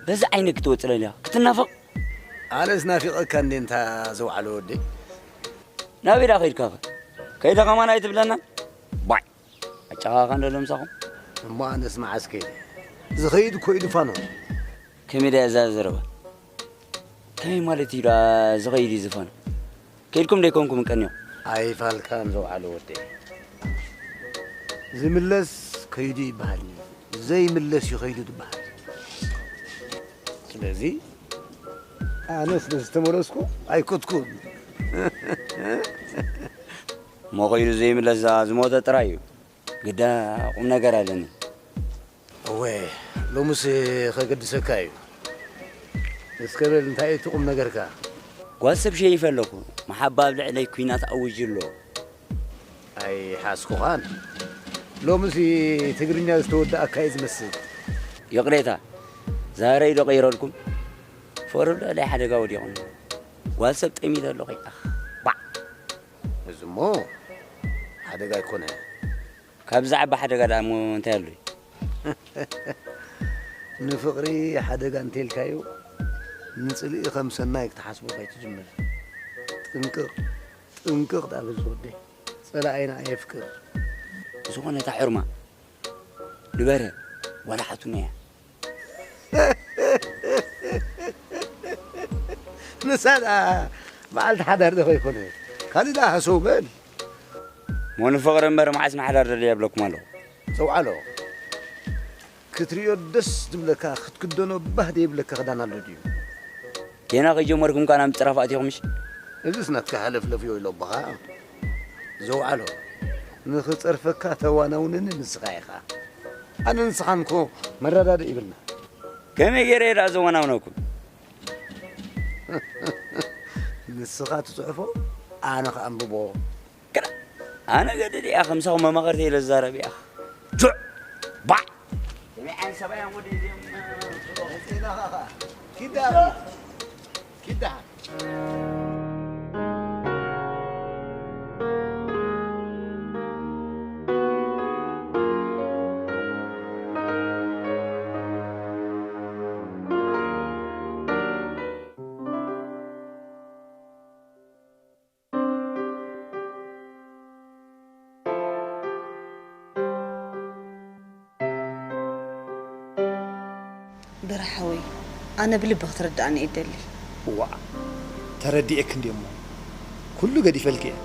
በዚ ዓይነ ክትወጽእ ለልያ ክትናፈቕ? ኣነስ ናፊቐካ እንዴ እንታ ዘውዓሎ ወደይ። ናበይ ዳ ከይድካ ኸ? ከይደ ከማን ኣይትብለና? ባይ። ኣጨኻኻ እንዶ ለምሳኹም። እሞ ኣነስ መዓስ ከይደ? ዝኸይድ እኮ እዩ ድፋኖ። ከመይ ዳ እዛ ዘረባ? ከመይ ማለት እዩ ዳ ዝኸይድ እዩ ዝፋኖ? ከይድኩም ዶ ኣይኮንኩም ቀንዮም? ኣይፋልካን ዘውዓሎ ወደይ። ዝምለስ ከይዱ ይበሃል እዩ። ዘይምለስ እዩ ከይዱ ትበሃል። ስለዚ ኣነ ስለ ዝተመለስኩ ኣይኮትኩን። እሞ ከይዱ ዘይምለስ ዝኣ ዝሞተ ጥራይ እዩ። ግዳ ቁም ነገር ኣለኒ። እወ፣ ሎምስ ከገድሰካ እዩ። እስከ በል፣ እንታይ እዩ እቲ ቁም ነገርካ? ጓል ሰብ ሸይፈ ኣለኹ። መሓባ ኣብ ልዕለይ ኲናት ኣውጅ ኣሎ። ኣይሓስኩኻን። ሎምስ ትግርኛ ዝተወደኣካ እዩ ዝመስል። ይቕሬታ፣ ዛረይ ዶ ቀይረልኩም? ፈረብ ልዕለይ ሓደጋ ወዲቑኒ። ጓል ሰብ ጠሚተ ኣለኹ። ኣኽ፣ ባዕ። እዚ እሞ ሓደጋ ኣይኮነ። ካብ ዝዓቢ ሓደጋ ደኣ እሞ እንታይ ኣሎ? ንፍቕሪ ሓደጋ እንተልካዮ፣ ንጽልኢ ከም ሰናይ ክትሓስቦ ከይትጅምር። ጥንቅቕ፣ ጥንቅቕ ደኣ በል ዝወደይ። ጸላኢና ኣየፍቅር። ዝኾነ እታ ሕርማ ንበረ ዋላ ሓቱና እያ። ንሳ ደኣ በዓልቲ ሓዳር ዶ ከይኮነ? ካልእ ደኣ ሃሰው በል። ሞን ፍቕሪ እምበር መዓስ ምሓዳር ደልየ እብለኩም ኣለኹ። ዘውዓሎ፣ ክትርእዮ ደስ ዝብለካ፣ ክትክደኖ ባህ ዘይብለካ ክዳን ኣሎ ድዩ? ጌና ከይጀመርኩም ካና ምጽራፍ ኣቲኹም ምሽ? እዝስ ናትካ ሃለፍለፍ እዩ ኢሎ ኣቦኻ። ዘውዓሎ፣ ንኽጸርፈካ ተዋናውነኒ ንስኻ ኢኻ። ኣነ ንስኻን እኮ መረዳድእ ይብልና። ከመይ ገይረ እየ ደኣ ዘወናውነኩም? ንስኻ ትጽሕፎ፣ ኣነ ከኣንብቦ። ግዳ ኣነ ገድድ እያ፣ ከምሳኹም መማኸርቲ ኢለ ዝዛረብ እያ። ጁዕ! ባዕ! ሰሚዐን ሰብኣያን ወዲ እዚኦም ኪዳ፣ ኪዳ። በርሓወይ፣ ኣነ ብልቢ ክትርድኣኒ እየ ደሊ። እዋእ፣ ተረዲኤክ እንድየ እሞ፣ ኩሉ ገዲፈልኪ እየ።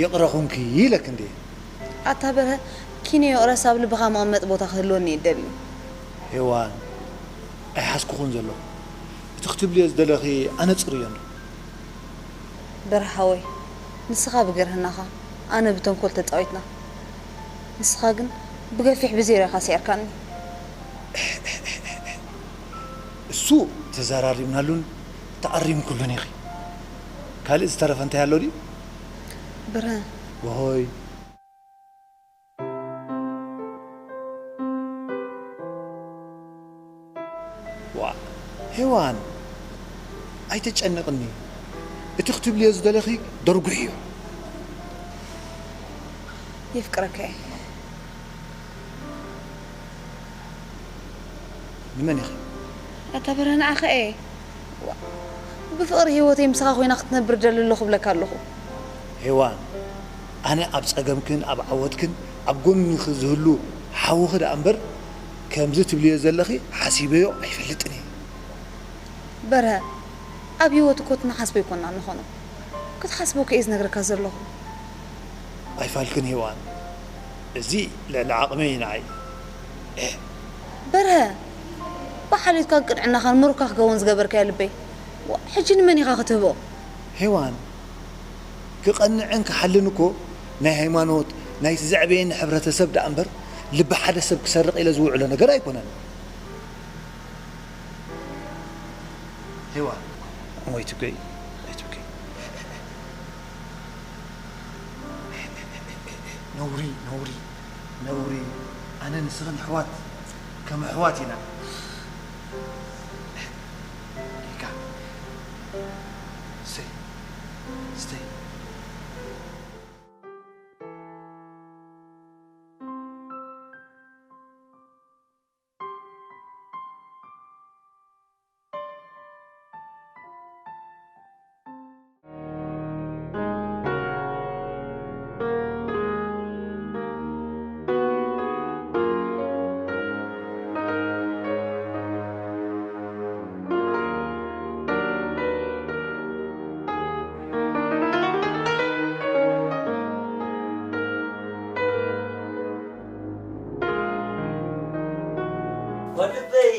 ይቕረ ኹንኪ ኢለክ እንድየ። ኣታ በርሀ፣ ኪኖ ይቕረስ ኣብ ልብኻ መቐመጢ ቦታ ክህልወኒ እየ ደሊ። ሄዋን፣ ኣይሓዝኩኹን ዘለኹ። እቲ ክትብልዮ ዝደለኺ ኣነ ጽሩይ እየ እንዶ። በርሃወይ፣ ንስኻ ብገርህናኻ፣ ኣነ ብተንኮል ተጻዊትና። ንስኻ ግን ብገፊሕ ብዜሮ ኢኻ ስዒርካኒ። እሱ ተዘራሪብናሉን ተኣሪምኩሉን ኢኺ። ካልእ ዝተረፈ እንታይ ኣሎ ድዩ? ብርሃን። ወሆይ። ዋእ፣ ሄዋን፣ ኣይተጨንቕኒ። እቲ ክትብልዮ ዝደለኺ ደርጉሕ እዩ። የፍቅረካ እየ። ንመን ኢኺ? ኣታ በርሀ፣ ንዓኻ እየ። ዋእ፣ ብፍቕሪ ህይወተይ ምሳኻ ኮይና ክትነብር እደሊ ኣለኹ እብለካ ኣለኹ። ሄዋን፣ ኣነ ኣብ ጸገምክን ኣብ ዓወትክን ኣብ ጎንኺ ዝህሉ ሓውኺ ደኣ እምበር፣ ከምዚ ትብልዮ ዘለኺ ሓሲበዮ ኣይፈልጥን እየ። በርሀ፣ ኣብ ህይወት እኮ ትንሓስቦ ኣይኮና ንኾኖ። ክትሓስቦ ከ እየ ዝነግረካ ዘለኹ። ኣይፋልክን ሄዋን፣ እዚ ልዕሊ ዓቕመይ እዩ ንዓይ። በርሀ፣ ብሓልዮትካን ቅንዕናኻን ምሩካ ክገውን ዝገበርካዮ ልበይ። ዋ፣ ሕጂ ንመን ኢኻ ክትህቦ? ሄዋን፣ ክቐንዕን ክሓልን እኮ ናይ ሃይማኖት፣ ናይቲ ዘዕበየኒ ሕብረተሰብ ደኣ እምበር፣ ልቢ ሓደ ሰብ ክሰርቕ ኢለ ዝውዕሎ ነገር ኣይኮነን። ሄዋን፣ እሞ ኣይትብከይ፣ ኣይትብከይ። ነውሪ፣ ነውሪ፣ ነውሪ። ኣነ ንስኽን ኣሕዋት፣ ከም ኣሕዋት ኢና። ኢካ። ስተይ፣ ስተይ። ወድበይ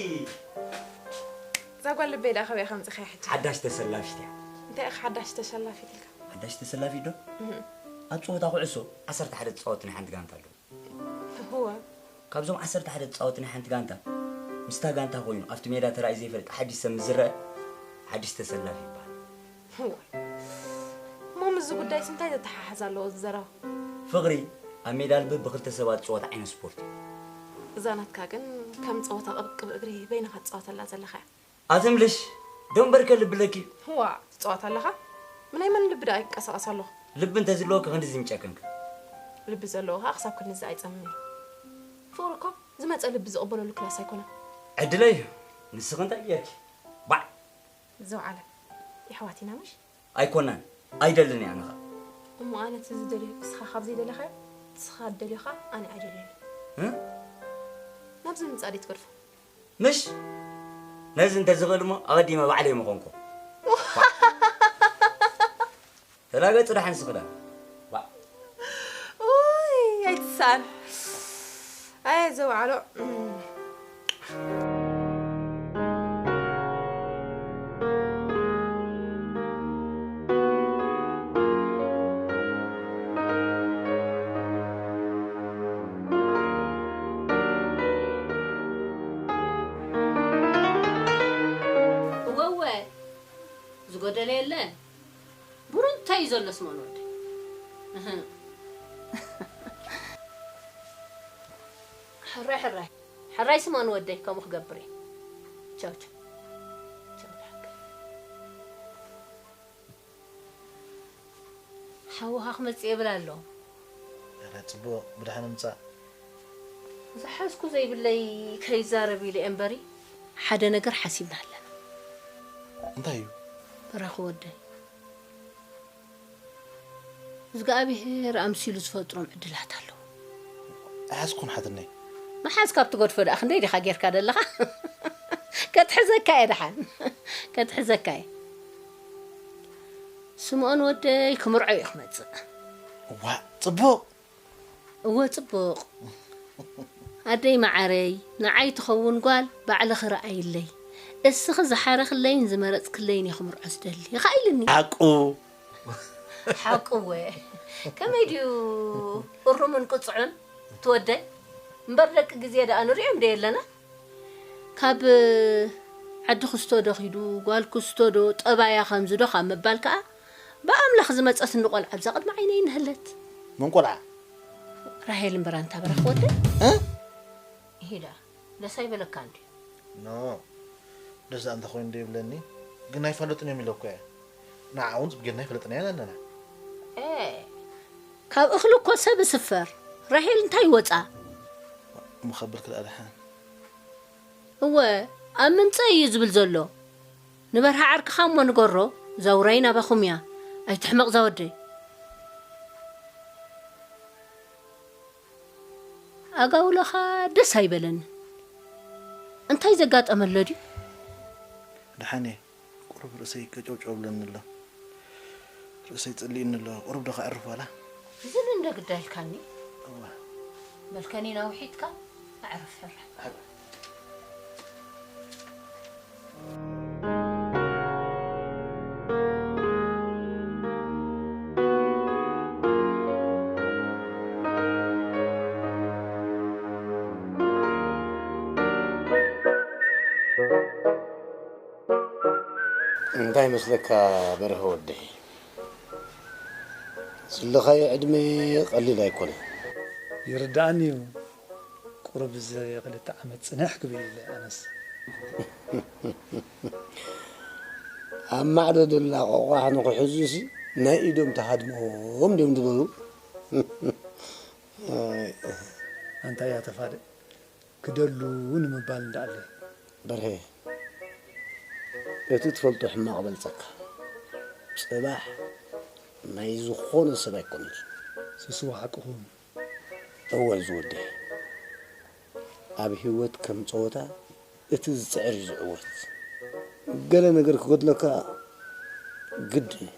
እዛ ጓል ልበይ ደኣ ከበይ ከምፅኸያ ሕጂ? ሓዳሽ ተሰላፊት እያ። እንታይ ኢኻ ሓዳሽ ተሰላፊት ኢልካ? ሓዳሽ ተሰላፊት ዶ? ኣብ ፀወታ ኩዕሶ ዓሰርተ ሓደ ዝፃወቱ ናይ ሓንቲ ጋንታ ኣለዉ። እወ። ካብዞም ዓሰርተ ሓደ ዝፃወቱ ናይ ሓንቲ ጋንታ ምስታ ጋንታ ኮይኑ ኣብቲ ሜዳ ተራእዩ ዘይፈልጥ ሓድሽ ሰብ ምስ ዝረአ ሓድሽ ተሰላፊ ይበሃል። እወ። እሞ ምስዚ ጉዳይስ እንታይ ዘተሓሕዝ ኣለዎ እዚ ዘረባ? ፍቕሪ ኣብ ሜዳ ልቢ ብኽልተ ሰባት ዝፅወት ዓይነት ስፖርት እዩ። እዛ ናትካ ግን ከም ፀወታ ቅብቅብ እግሪ በይንኻ ትፃወተላ ዘለኻ እያ። ኣትምልሽ ዶ እምበርከ ልቢ ኣለኪ። ዋእ ትፅዋት ኣለኻ? ምናይ መን ልቢ ደኣ ይንቀሳቐስ ኣለኹ? ልቢ እንተዝህልወኪ ክንድዚ ምጨከንኪ። ልቢ ዘለዎ ኸኣ ክሳብ ክንድዚ ኣይጸምምን እዩ። ፍቕሪ እኮ ዝመጸ ልቢ ዝቕበለሉ ክላስ ኣይኮነን። ዕድለይ እዩ። ንስኺ እንታይ ጌርኪ? ባዕ! ዘውዓለ የሕዋት ኢና ምሽ? ኣይኮናን። ኣይደልን እየ ኣነ ኸኣ። እሞ ኣነ እቲ ዝደልዮ እስኻ ካብ ዘይደለኻዮ ንስኻ እትደልዮ ኸኣ ኣነ ኣይደልዮን እየ። እ? ናብዚ ምምጻእ ደይትገድፎ? ምሽ ነዚ እንተዝኽእል እሞ ኣቐዲመ ባዕለይ ምኾንኩ። ተላገጽ ደሓን ስኽዳ። ኡይ ኣይትሳን ኣየ ዘውዓሎ። እወ እወ ዝጎደለ የለን። ብሩ እንታይ እዩ ዘሎ ስምኦን ወደይ? እህ። ሕራይ ሕራይ ሕራይ ስምኦን ወደይ ከምኡ ክገብር እየ። ቻው ቻው። ቻው ደሓን። ሓውኻ ክመጽእ የብል ኣሎ። ኧረ ጽቡቕ ብድሓን ምጻእ። ዝሓዝኩ ዘይብለይ ከይዛረብ ኢለ እየ እምበሪ ሓደ ነገር ሓሲብና ኣለና። እንታይ እዩ? በራኺ ወደይ እዝግኣብሄር ኣምሲሉ ዝፈጥሮም ዕድላት ኣለዉ። ኣይሓዝኩን ሓትነይ። ምሓዝ ካብ ትገድፎ ደኣ ክንደይ ዲኻ ጌርካ ደለኻ? ከትሕዘካ እየ ደሓን ከትሕዘካ እየ። ስምኦን ወደይ ክምርዖ እዩ ክመጽእ። ዋእ ጽቡቕ እወ ጽቡቕ። ኣደይ መዓረይ ንዓይ ትኸውን ጓል ባዕልኺ ረኣይለይ። እስኺ ዝሓረኽለይን ዝመረጽክለይን እየ ክምርዖ ዝደሊ። ይኻ ኢልኒ። ሓቁ። ሓቁ እወ። ከመይ ድዩ እሩምን ቅጹዕን ትወደይ? እምበር ደቂ ግዜ ደኣ ንሪኦም ዶ የለና? ካብ ዓዲ ክስቶ ዶ ኺዱ ጓል ክስቶ ዶ ጠባያ ከምዚ ዶ ካብ ምባል ከኣ ብኣምላኽ ዝመጸትኒ ቆልዓ ኣብዛ ቅድሚ ዓይነይ እንሀለት። መን ቆልዓ? ራሄል እምበር ኣንታ በራኺ ወደይ። እ? ሂዳ ደስ ኣይበለካን ድዩ? ኖ ደስ ደኣ እንተኾይኑ ዶ ይብለኒ ግን ኣይፋለጡን እዮም ኢለ እኮ እየ። ንዓ እውን ጽቡቕ ጌርና ኣይፈለጥናያን ኣለና። ኤ ካብ እኽሊ እኮ ሰብ እስፈር። ራሄል እንታይ ይወጻ? እሞ ከብልኪ ደኣ ደሓን። እወ ኣብ ምምጸእ እዩ ዝብል ዘሎ። ንበርሃ ዓርክኻ እሞ ንገሮ፣ እዛ ውራይ ናባኹም እያ። ኣይትሕመቕ እዛ ወደይ። ኣጋውሎኻ ደስ ኣይበለንን። እንታይ ዘጋጠመ ኣሎ ድዩ? ደሓን እየ። ቁሩብ ርእሰይ ከጨውጨው ብለኒ ኣሎ። ርእሰይ ጽሊእኒ ኣሎ። ቁሩብ ዶ ከዕርፍ ዋላ? ዝን እንደ ግዳይልካኒ። እዋ። መልከኒና ውሒጥካ ኣዕርፍ ሕራይ። እንታይ መስለካ በርሀ ወደይ? ዝለኻዮ ዕድመ ቀሊል ኣይኮነን። ይርዳእኒ እዩ። ቁሩብ እዚ ክልተ ዓመት ጽንሕ ክብል ኢለ ኣነስ። ኣብ ማዕዶ ደላ ቆቋሕ ንኽሕዙሲ ናይ ኢዶም ተሃድሞም ድዮም ዝበሉ። ኣንታ እያ ተፋደ ክደሉ ንምባል እንዳኣለ። በርሄ እቲ ትፈልጦ ሕማቕ በልጸካ። ጽባሕ ናይ ዝኾነ ሰብ ኣይኮነን። ስስዋ ሓቅኹም። እወ ዝወደይ ኣብ ህይወት ከም ጸወታ እቲ ዝጽዕር እዩ ዝዕወት። ገለ ነገር ክጎድለካ ግድን እዩ።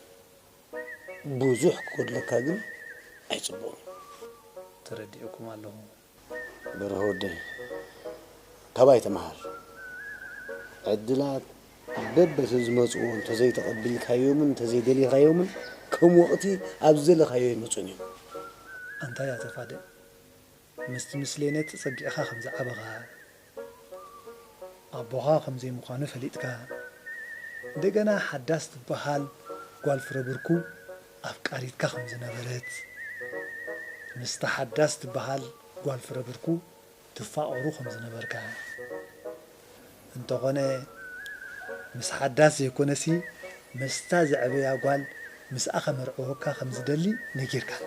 ብዙሕ ክጎድለካ ግን ኣይጽቡቕን እዩ። ተረዲእኩም ኣለኹ። በርሀ ወደይ ካባይ ተምሃር። ዕድላት በበቲ ዝመጽኡ እንተዘይተቐቢልካዮምን እንተዘይደሊኻዮምን ከም ወቕቲ ኣብ ዝደለኻዮ ኣይመጹን እዮም። ኣንታይ ኣተፋደ ምስቲ ምስሌነ ተጸጊዕኻ ከም ዝዓበኻ ኣቦኻ ከም ዘይምዃኑ ፈሊጥካ እንደገና ሓዳስ ትበሃል ጓል ፍረብርኩ ኣፍቃሪትካ ከም ዝነበረት ምስታ ሓዳስ ትበሃል ጓል ፍረብርኩ ትፋቐሩ ከም ዝነበርካ እንተኾነ ምስ ሓዳስ ዘይኮነሲ ምስታ ዘዕበያ ጓል ምስኣ ከመርዕወካ ከም ዝደሊ ነጊርካኒ።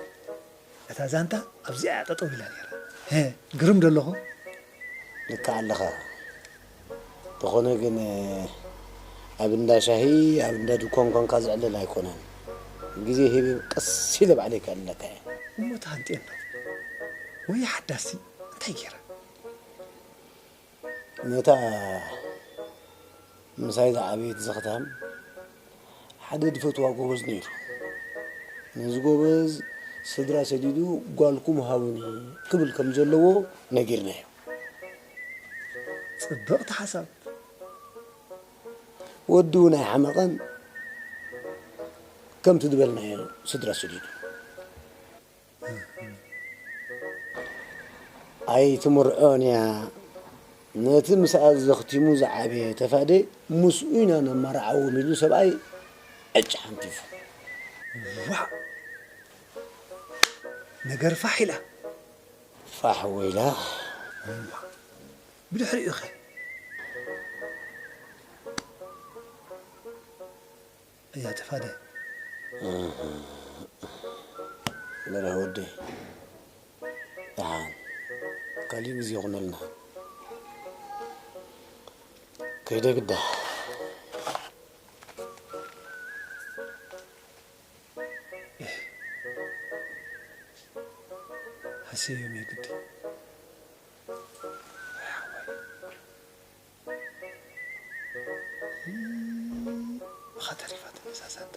እታ ዛንታ ኣብዚኣ እያ ጠጠው ኢላ ነይራ። ሀ፣ ግርም ዶ ኣለኹ? ልክዕ ኣለኻ። እንተኾነ ግን ኣብ እንዳ ሻሂ ኣብ እንዳ ድኳን ኳንካ ዝዕለል ኣይኮነን። ግዜ ሂብ ቀስ ኢለ ባዕለይ ከዕልለካ እየ። እሞ ተሃንጥየን ዶ? ወይ ሓዳሲ እንታይ ገይራ? ነታ ምሳይ ዝዓበየት ዘኽታም ሓደ ዝፈትዋ ጎበዝ ነይሩ። ነዚ ጎበዝ ስድራ ሰዲዱ ጓልኩም ሃቡኒ ክብል ከም ዘለዎ ነጊርናዮ። ጽብቕቲ ሓሳብ። ወዲ እውን ኣይሓመቐን። ከምቲ ዝበልናዮ ስድራ ሰዲዱ። ኣይትምርዖን እያ። ነቲ ምስኣ ዘኽቲሙ ዝዓበየ ተፋደ ምስኡ ኢና ነማርዓዎም ኢሉ ሰብኣይ ዕጭ ሓንቲፉ። ዋእ! ነገር ፋሕ ኢላ። ፋሕ ወይላ። ብድሕሪኡ ኸ? እያ ተፋደ። በርሀ ወደይ፣ ደሓን ካሊእ ግዜ ይኹነልና። ከይደ ግዳ። ሃሰዮም የግዲ። ብኻ ተሪፋትኒ እዛ ዛንታ።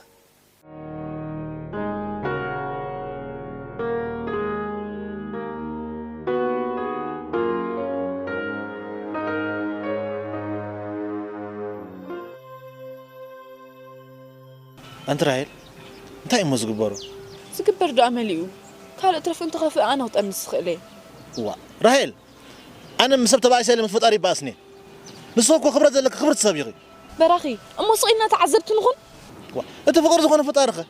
ኣንቲ ራሄል፣ እንታይ እሞ ዝግበሩ? ዝግበር ዶ ኣመል እዩ? ካልእ ትረፍ እንተኸፍእ ኣነ ክጠንስ ዝኽእል እየ። ዋ ራሄል፣ ኣነ ምስ ሰብ ተባኢሰ ኢለ ምስ ፈጣሪ ይበኣስኒ። ንስኺ እኮ ክብረት ዘለኪ ክብርቲ ሰብ ኢኺ። በራኺ፣ እሞ ስቕ ኢልና ተዓዘብቲ ንኹን። ዋ፣ እቲ ፍቕሪ ዝኾነ ፈጣሪ ኸ?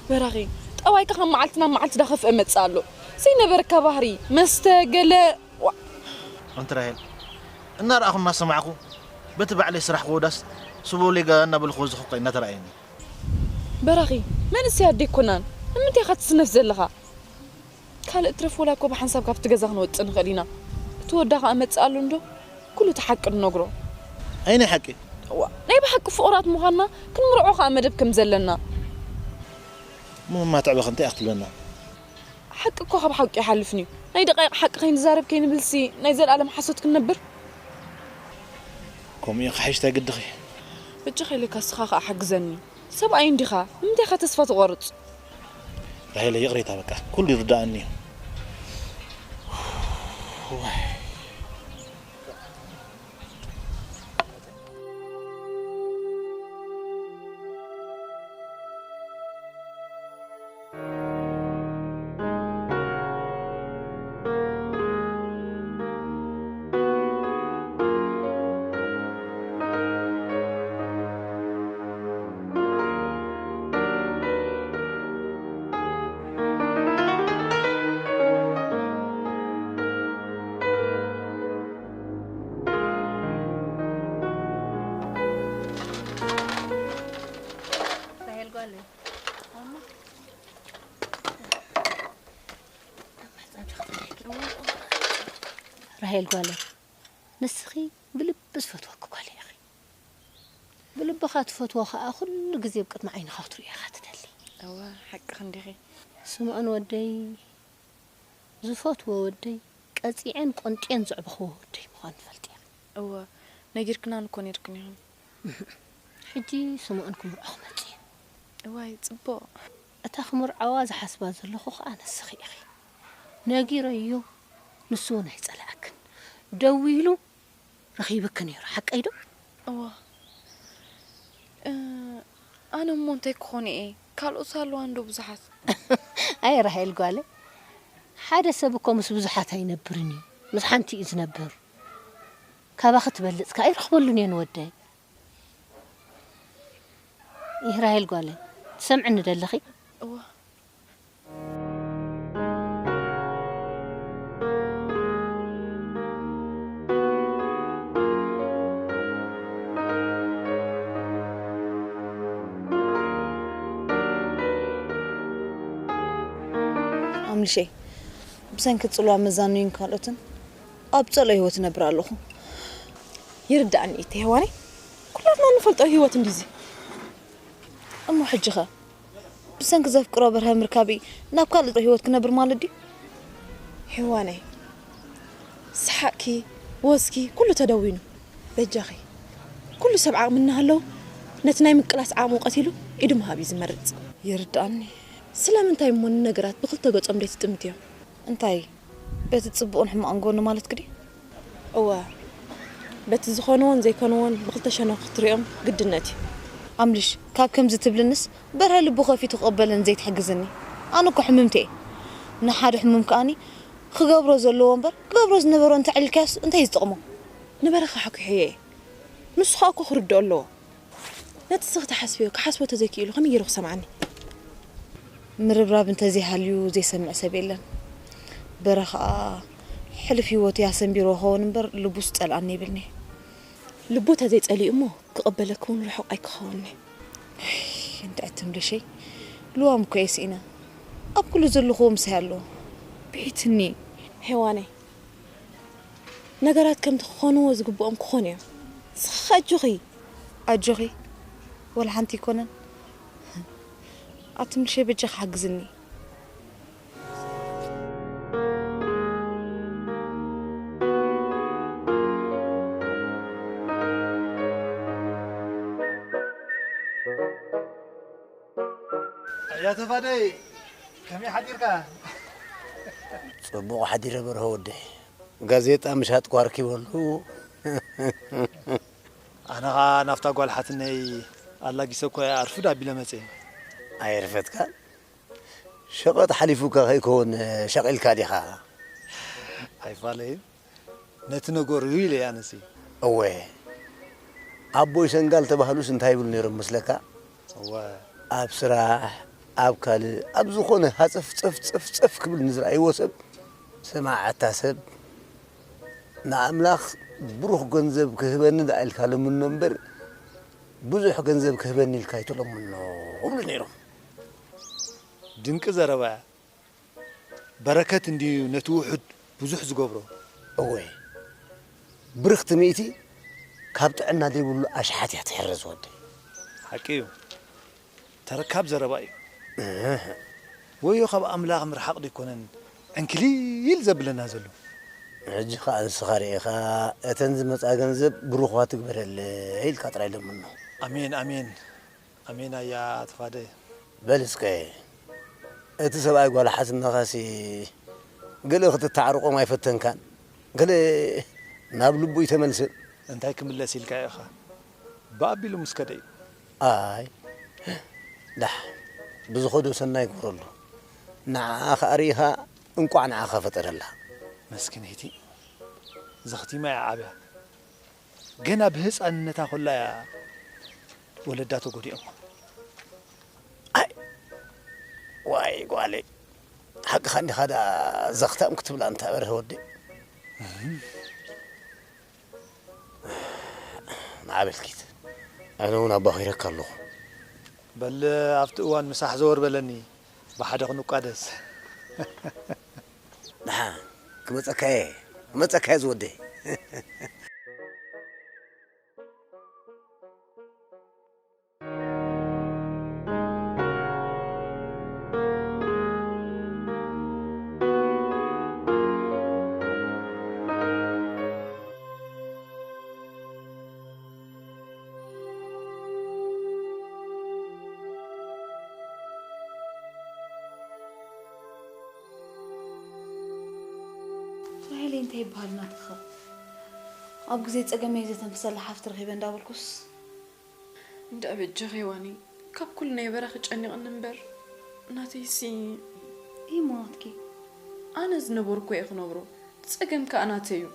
በራኺ፣ ጠባይካ ካብ መዓልቲ ናብ መዓልቲ ዳኸፍአ መጽእ ኣሎ። ዘይነበረካ ባህሪ፣ መስተ፣ ገለ፣ ዋ። ኣንቲ ራሄል፣ እናረኣኹ እናሰማዕኩ፣ በቲ ባዕለይ ስራሕ ክወዳስ፣ ስቦ ሌጋ እናበልኩ ወዝኹ እኮ እናተረኣየኒ። በራኺ፣ መንእሰይ ኣደ ኣይኮናን። ንምንታይ ኢኻ ትስነፍ ዘለኻ? ካልእ ትረፍ ወላ እኮ ብሓንሳብ ካብቲ ገዛ ክንወጽእ ንኽእል ኢና። እቲ ወዳ ኸኣ መጽእ ኣሎ እንዶ፣ ኩሉ እቲ ሓቂ ንነግሮ። ኣየናይ ሓቂ? እዋ፣ ናይ ብሓቂ ፍቑራት ምዃንና ክንምርዖ ኸኣ መደብ ከም ዘለና። እሞ ማማ ትዕበኺ እንታይ ኢኺ ትብለና? ሓቂ እኮ ካብ ሓቂ ኣይሓልፍን እዩ። ናይ ደቃይቕ ሓቂ ከይንዛረብ ከይንብልሲ ናይ ዘልኣለም ሓሶት ክንነብር? ከምኡ እዩ ክሓይሽ እንታይ ግድኺ? በጃኻ ኢለካ እስኻ ኸኣ ሓግዘኒ። ሰብኣይ እንዲኻ፣ ንምንታይ ኢኻ ተስፋ ትቖርጽ? ራሄለ ይቕሬታ በቃ ኩሉ ይርዳእኒ እዩ። ራሄል ጓለይ፣ ንስኺ ብልቢ ዝፈትወኪ ጓለይ ኢኺ። ብልብኻ ትፈትዎ ኸኣ ኩሉ ግዜ ኣብ ቅድሚ ዓይንኻ ክትርእዮ ኢኻ ትደሊ። እወ፣ ሓቅኺ እንዲኺ። ስምኦን ወደይ፣ ዝፈትዎ ወደይ፣ ቀጺዐን ቆንጥየን ዘዕበኽዎ ወደይ ምዃኑ ትፈልጢ ኢኺ። እወ፣ ነጊርክናኒ እኮ ነይርክን ኢኽን። ሕጂ ስምኦን ክምርዖ ክመጽእ እዩ። እዋይ፣ ጽቡቕ። እታ ክምርዓዋ ዝሓስባ ዘለኹ ኸኣ ንስኺ ኢኺ። ነጊረዮ፣ ንሱ እውን ኣይጸልኣክን። ደዊሉ ረኺብኪ ነይሩ፣ ሓቀይ ዶ? እዋ። እ፣ ኣነ እሞ እንታይ ክኾን እየ? ካልኦት ኣለዋ እንዶ ብዙሓት። ኣይ ራሄል ጓለይ፣ ሓደ ሰብ እኮ ምስ ብዙሓት ኣይነብርን እዩ፣ ምስ ሓንቲ እዩ ዝነብር። ካባኺ ትበልጽ ከኣ ይረኽበሉን እየ ንወደይ። ይህ ራሄል ጓለይ፣ ትሰምዕኒ ደለኺ? እዋ። ኣምልሸይ፣ ብሰንኪ ጽልዋ መዛኑይን ካልኦትን ኣብ ጸልኦ ህይወት እነብር ኣለኹ። ይርዳእኒ እዩ ሄዋነይ፣ ኩላትና እንፈልጦ ህይወት እንድዩ እዚ። እሞ ሕጂ ኸ ብሰንኪ ዘፍቅሮ በርሀ ምርካበይ ናብ ካልእ ህይወት ክነብር ማለት ድዩ? ሄዋነይ፣ ሰሓቕኪ፣ ወዝኪ፣ ኩሉ ተደዊኑ። በጃኺ፣ ኩሉ ሰብ ዓቕሚ እናሃለዉ ነቲ ናይ ምቅላስ ዓቕሙ ቀቲሉ ኢዱ ምሃብ እዩ ዝመርጽ። ይርድኣኒ። ስለምንታይ እሞ ንነገራት ብኽልተ ገጾም ዘይትጥምትዮም? እንታይ፣ በቲ ጽቡቕን ሕማቕን ጎኑ ማለትኪ ድዩ? እወ፣ በቲ ዝኾንዎን ዘይኮንዎን ብኽልተ ሸነኹ ክትሪኦም ግድነት እዩ። ኣምልሽ፣ ካብ ከምዚ ትብልንስ በርሀ ልቡ ከፊቱ ክቕበለኒ ዘይትሕግዝኒ? ኣነ እኮ ሕምምቲ እየ። ንሓደ ሕሙም ከኣኒ ክገብሮ ዘለዎ እምበር ክገብሮ ዝነበሮ እንተዕሊልካዮስ እንታይ እዩ ዝጠቕሞ? ንበረኻ ሓኲሐዮ እየ። ንሱ ኸኣ እኮ ክርድኦ ኣለዎ። ነቲ እስኺ ትሓስብዮ ክሓስቦ ተዘይክኢሉ ከመይ ገይሩ ክሰምዓኒ? ምርብራብ እንተዘይሃልዩ ዘይሰምዕ ሰብ የለን። በረ ኸኣ ሕሉፍ ህይወቱ ኣሰንቢርዎ ክኸውን እምበር ልቡስ ጸልኣኒ ይብልኒ። ልቡ ተዘይጸሊኡ እሞ ክቕበለኪ እውን ርሑቕ ኣይክኸውን'የ። እንታይ ትብሊ ሸይ? ልዋም እኮ እየ ስኢነ። ኣብ ኩሉ ዘለኽዎ ምሳይ ኣሎ። ብዒትኒ። ሄዋነይ፣ ነገራት ከምቲ ክኾንዎ ዝግብኦም ክኾኑ እዮም። ንስኺ ኣጆኺ። ኣጆኺ? ወላ ሓንቲ ኣይኮነን። ኣቲ ምልሸይ በጃኺ ሓግዝኒ። ኣያ ተፋደይ፣ ከመይ ሓዲርካ? ጽቡቕ ሓዲረ በርሀ ወደይ። ጋዜጣ ምሻጥ ኳርኪ በሉ። ኣነ ኸኣ ናብታ ጓል ሓትነይ ኣላጊሰ እኮ እየ ኣርፍድ ኣቢለ መጽየ። ኣየርፈድካን? ሸቐጥ ሓሊፉካ ከይከውን ሸቒልካ ዲኻ? ኣይፋለይን። ነቲ ነገሩ ኢለ እየ ኣነሲ። እወ። ኣቦይ ሰንጋል ተባህሉስ እንታይ ይብሉ ነይሮም መስለካ? እወ። ኣብ ስራሕ፣ ኣብ ካልእ፣ ኣብ ዝኾነ ሃጸፍ ጸፍ ጸፍ ጸፍ ክብል ንዝረኣይዎ ሰብ፣ ስማዕ ኣታ ሰብ፣ ንኣምላኽ ብሩኽ ገንዘብ ክህበኒ ደኣ ኢልካ ለምኖ እምበር፣ ብዙሕ ገንዘብ ክህበኒ ኢልካ ኣይትለምኖ፣ ይብሉ ነይሮም። ድንቂ ዘረባ እያ። በረከት እንድዩ ነቲ ውሑድ ብዙሕ ዝገብሮ። እወ፣ ብርኽቲ ሚእቲ ካብ ጥዕና ዘይብሉ ኣሽሓት እያ ትሕረዝ ወደይ። ሓቂ እዩ። ተረካብ ዘረባ እዩ። እህ። ወዮ ካብ ኣምላኽ ምርሓቕ ደይኮነን ዕንክሊል ዘብለና ዘሎ። ሕጂ ኸኣ ንስኻ ርኢኻ፣ እተን ዝመጻ ገንዘብ ብሩኽዋ ትግበረለይ ኢልካ ጥራይ ለምኖ። ኣሜን፣ ኣሜን፣ ኣሜን። ኣያ ተፋደ። በል እስከ፣ እቲ ሰብኣይ ጓል ሓትነኻሲ ገለ ክትተዓርቖም ኣይፈተንካን? ገለ ናብ ልቡ ይተመልሰ። እንታይ ክምለስ ኢልካ ኢኻ? ብኣቢሉ ምስ ከደ እዩ። ኣይ፣ ዳሕ፣ ብዝኸዶ ሰናይ ግበረሉ። ንዓኣ ኸኣ ርኢኻ፣ እንቋዕ ንዓኻ ፈጠረላ። መስኪነይቲ፣ ዘኽቲማ እያ ዓብያ። ገና ብህፃንነታ ኮላ እያ ወለዳ ተጎዲኦም። ኣይ፣ ዋይ ጓለይ፣ ሓቅኻ እንዲኻ ደኣ ዘኽታም ክትብላ እንታ በርሀ ወዲ። ንዓ በልኪት፣ ኣነ እውን ኣባኺረካ ኣለኹ። በል ኣብቲ እዋን ምሳሕ ዘወር በለኒ፣ ብሓደ ክንቋደስ። ንዓ፣ ክመጸካ እየ፣ ክመጸካ እየ ዝወደይ። ራሄለይ እንታይ ይበሃል ናትኻ? ኣብ ግዜ ጸገመይ ዘተንፍሰላ ሓፍቲ ረኺበ እንዳበልኩስ። እንዳ በጃኺ ሄዋኒ፣ ካብ ኩሉ ናይ በራኺ ጨኒቕኒ እምበር፣ ናተይሲ። እሞ ናትኪ? ኣነ ዝነበርኩ እየ ክነብሮ፣ ጸገም ከኣ ናተይ እዩ።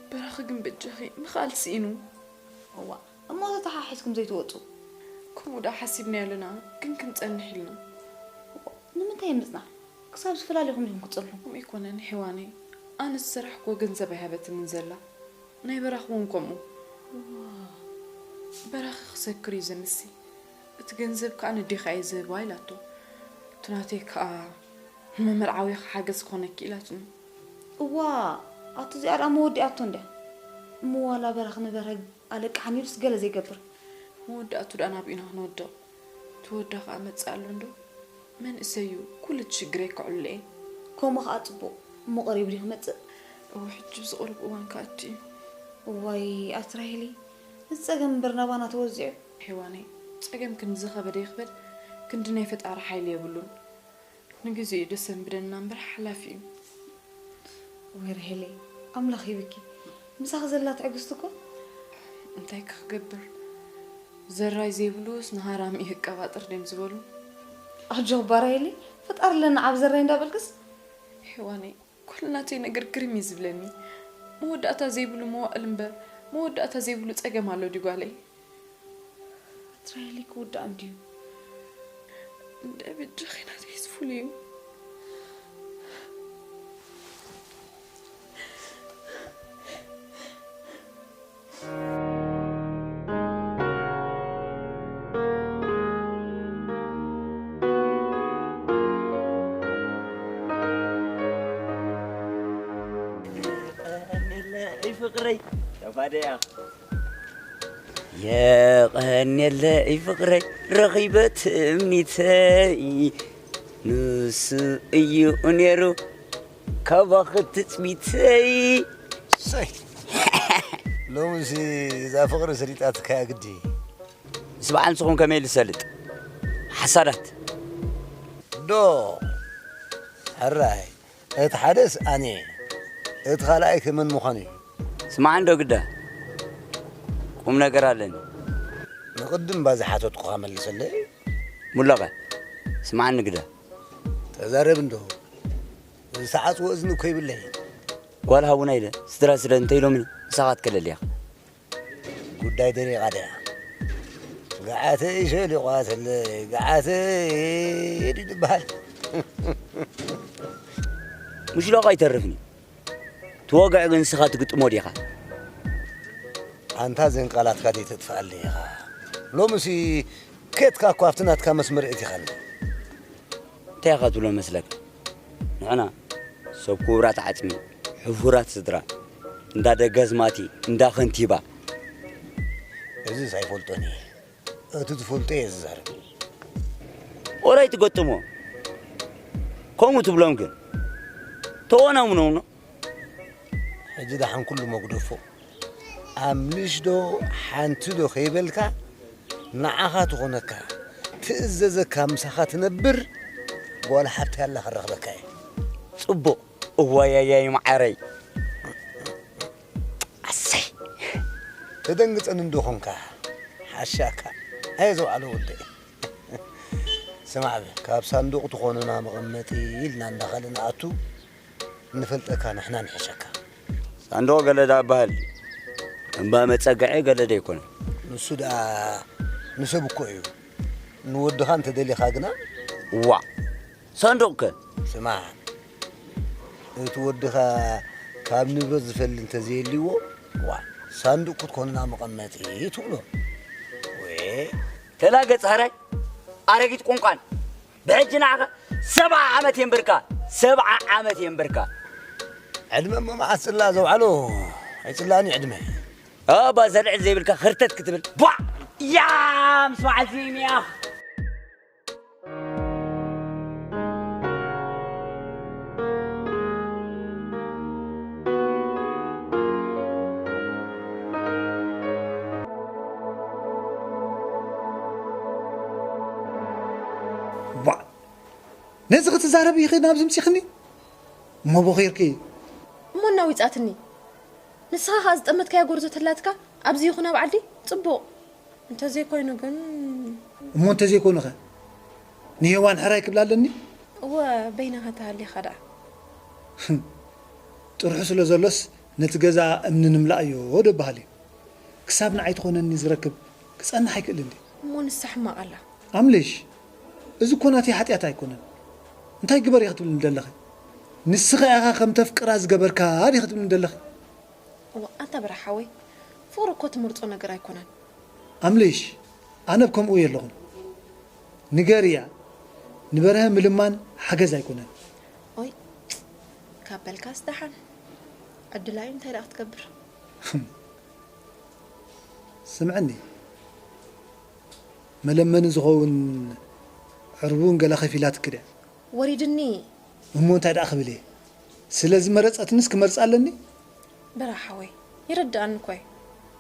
በራኺ ግን በጃኺ ምኽኣል ስኢኑ። እዋ፣ እሞ ተተሓሒዝኩም ዘይትወጹ? ከምኡ ደኣ ሓሲብና ኣለና፣ ግን ክንጸንሕ ኢልና። እዋ፣ ንምንታይ ምጽናሕ? ክሳብ ዝፈላልኹም ዲኹም ክትጸንሑ? ከምኡ ኣይኮነን ሄዋነይ፣ ኣነ ዝሰራሕክዎ ገንዘብ ኣይሃበትንን ዘላ። ናይ በራኺ እውን ከምኡ። እዋ። በራኺ ክሰክር እዩ ዘምሲ። እቲ ገንዘብ ከኣ ነዴኻ እየ ዝህባ ኢላቶ። እቲ ናተይ ከኣ ንመመርዓዊኺ ሓገዝ ክኾነኪ ኢላትኒ። እዋ፣ ኣቶ እዚኣ ደኣ መወዲኣቶ እንድያ። እሞ ዋላ በራኺ ንበርሀ ኣለቅሓኒ ኢሉስ ገለ ዘይገብር። መወዳእቱ ደኣ ናብኡ ኢና ክንወድቕ። እቲ ወዳ ኸኣ መጽእ ኣሎ እንዶ። መንእሰይ እዩ፣ ኩሉ እቲ ሽግረይ ከዕልሎ እየ። ከምኡ ኸኣ ጽቡቕ። እሞ ቀሪቡ ድዩ ክመጽእ? እወ፣ ሕጂ ኣብዚ ቁሩብ እዋን ክኣቱ እዩ። እዋይ፣ ኣቲ ራሄለይ፣ እዚ ጸገም እምበር ናባና ተወዚዑ። ሄዋነይ፣ ጸገም ክንዲ ዝኸበደ ይኽበድ፣ ክንዲ ናይ ፈጣሪ ሓይሊ የብሉን። ንግዜኡ ደሰንብደና እምበር ሓላፊ እዩ። ወይ ራሄለይ፣ ኣምላኽ ይብኪ። ምሳኺ ዘላ ትዕግስቲ እኮ። እንታይ ክገብር? ዘራይ ዘይብሉስ ንሃራሚ ይቀባጥር ድዮም ዝበሉ? ኣጆኺ እባ ራሄለይ፣ ፈጣሪ ኣለና ዓብ ዘራይ እንዳበልክስ። ሄዋነይ፣ ኩሉ ናተይ ነገር ግርም እዩ ዝብለኒ። መወዳእታ ዘይብሉ መዋእል እምበር፣ መወዳእታ ዘይብሉ ጸገም ኣሎ ድዩ ጓለይ? ኣቲ ራሄለይ ክውዳእ እንድዩ። እንደ በጃኺ ናተይስ ፍሉይ እዩ። የቐንየለይ ፍቕረይ፣ ተፋደያ። የቐንየለይ ፍቕረይ፣ ረኺበ ትምኒተይ፣ ንሱ እዩ ነይሩ ካባኺ ትጽቢተይ። ሰይ፣ ሎምሲ እዛ ፍቕሪ ሰሊጣትካያ ግዲ። ምስ በዓል ንስኹም ከመይ ኢሉ ዝሰልጥ? ሓሳዳት። ዶ፣ ሕራይ፣ እቲ ሓደስ ኣነ፣ እቲ ካልኣይ ከ መን ምዃኑ እዩ? ስማዕ እንዶ ግዳ፣ ቁም ነገር ኣለኒ። ንቕድም እባ ዝሓተትኩኻ መልሰለይ። ሙለቐ፣ ስምዓኒ ግዳ። ተዛረብ እንዶ፣ ዝተዓጽወ እዝኒ እኮ ይብለይ። ጓል ሃቡና ኢለ፣ ስድራ ስለ እንተ ኢሎምኒ፣ ንስኻ ክትከለል ኢኻ። ጉዳይ ደሪቓ ድያ? ገዓተይ ሸሊቋትለይ፣ ገዓተይ ድዩ ዝበሃል? ምሽሎቕ ኣይተርፍን እዩ። እቲ ወግዒ ግን ንስኻ ትግጥሞ ዲኻ? ኣንታ እዘን ቃላትካ ዘይተጥፍኣለይ ኢኻ። ሎምሲ ኬትካ እኳ ኣብቲ ናትካ መስመር ኣእቲኻኒ። እንታይ ኢኻ ትብሎ መስለካ? ንሕና ሰብ ክቡራት ዓጽሚ፣ ሕፉራት ስድራ፣ እንዳ ደጋዝማቲ፣ እንዳ ከንቲባ። እዚስ ኣይፈልጦን እየ። እቲ ትፈልጦ እየ ዝዛረብ። ወረ ኣይትገጥሞ። ከምኡ ትብሎም ግን ተወናውኖ። ሕጂ ደሓን ኩሉ መጉደፎ። ኣምልሽ ዶ ሓንቲ ዶ ከይበልካ፣ ንዓኻ ትኾነካ፣ ትእዘዘካ፣ ምሳኻ ትነብር ጓል ሓብቲ ኣላ ክረኽበካ እየ። ጽቡቕ። እዋያያይ መዓረይ። ኣሰይ። ተደንግጸኒ እንዶ ኾንካ፣ ሓሻካ። ኣየ ዘውዓሎ ወደይ። ስማዕ በ፣ ካብ ሳንዱቕ ትኾኑና መቐመጢ ኢልና እንዳኸለ ንኣቱ፣ ንፈልጠካ ንሕና ንሕሸካ። ሳንዱቕ ገለ ዳ በሃል፣ እምባ መጸግዒ ገለ ዶ ኣይኮነን? ንሱ ደኣ ንሰብ እኮ እዩ። ንወድኻ እንተደሊኻ ግና። እዋ፣ ሳንዱቕ ከ? ስማዕ፣ እቲ ወድኻ ካብ ንብረት ዝፈሊ እንተዘየልዎ፣ ዋ፣ ሳንዱቕ ክትኮንና መቐመጢ ትብሎ። ወይ። ተላገጽ ሃራይ፣ ኣረጊት ቁንቋን። ብሕጂ ንዓኻ ሰብዓ ዓመት የንብርካ፣ ሰብዓ ዓመት የንብርካ። ዕድመ እሞ መዓስ ጽላእ ዘውዓሎ? ኣይጽላእን እዩ ዕድመ። ኣባ ዘልዕል ዘይብልካ ህርተት ክትብል። ቧዕ! ያ፣ ምስ በዓል ዚምያ። ቧዕ! ነዚ ክትዛረብ ኢኺ ናብዚ ምጺኽኒ? እሞ ቦኺርኪ? እሞ እናዊጻትኒ። ንስኻ ኸኣ ዝጠመትካያ ጎርዞ ተላትካ ኣብዚ ይኹን ኣብ ዓዲ? ጽቡቕ። እንተዘይኮይኑ ግን? እሞ እንተዘይኮይኑ ኸ? ንሄዋን ሕራይ ክብላ ኣለኒ? እወ፣ በይንኻ ተሃሊኻ ደኣ። ጥርሑ ስለ ዘሎስ ነቲ ገዛ እምኒ ንምልኣዮ ዶ በሃል እዩ። ክሳብ ንዓይ ትኾነኒ ዝረክብ ክጸንሕ ኣይክእልን ድዩ? እሞ ንሳ ሕማቕ ኣላ። ኣምልሽ፣ እዚ እኮ ናተይ ሓጢኣት ኣይኮነን። እንታይ ግበር ኢኺ ክትብልኒ ደለኺ? ንስኻ ኢኻ ከም ተፍቅራ ዝገበርካ ዲኺ ክትብልኒ ደለኺ? እዋ፣ ኣንታ በራሕ ሓወይ፣ ፍቕሪ እኮ ትመርጾ ነገር ኣይኮነን። ኣምልሽ፣ ኣነ ብ ከምኡ የለኹን። ንገርያ፣ ንበርሀ ምልማን ሓገዝ ኣይኮነን። ኦይ፣ ካብ በልካስ ደሓን። ዕድላ እዩ፣ እንታይ ደኣ ክትገብር? ስምዕኒ፣ መለመኒ ዝኸውን ዕርቡን ገለ ከፊላትኪ ድያ? ወሪድኒ። እሞ እንታይ ደኣ ክብል እየ? ስለ ዝመረጸትንስ ክመርጻ ኣለኒ? በራሕ ሓወይ፣ ይርድኣኒ እኮ እዩ።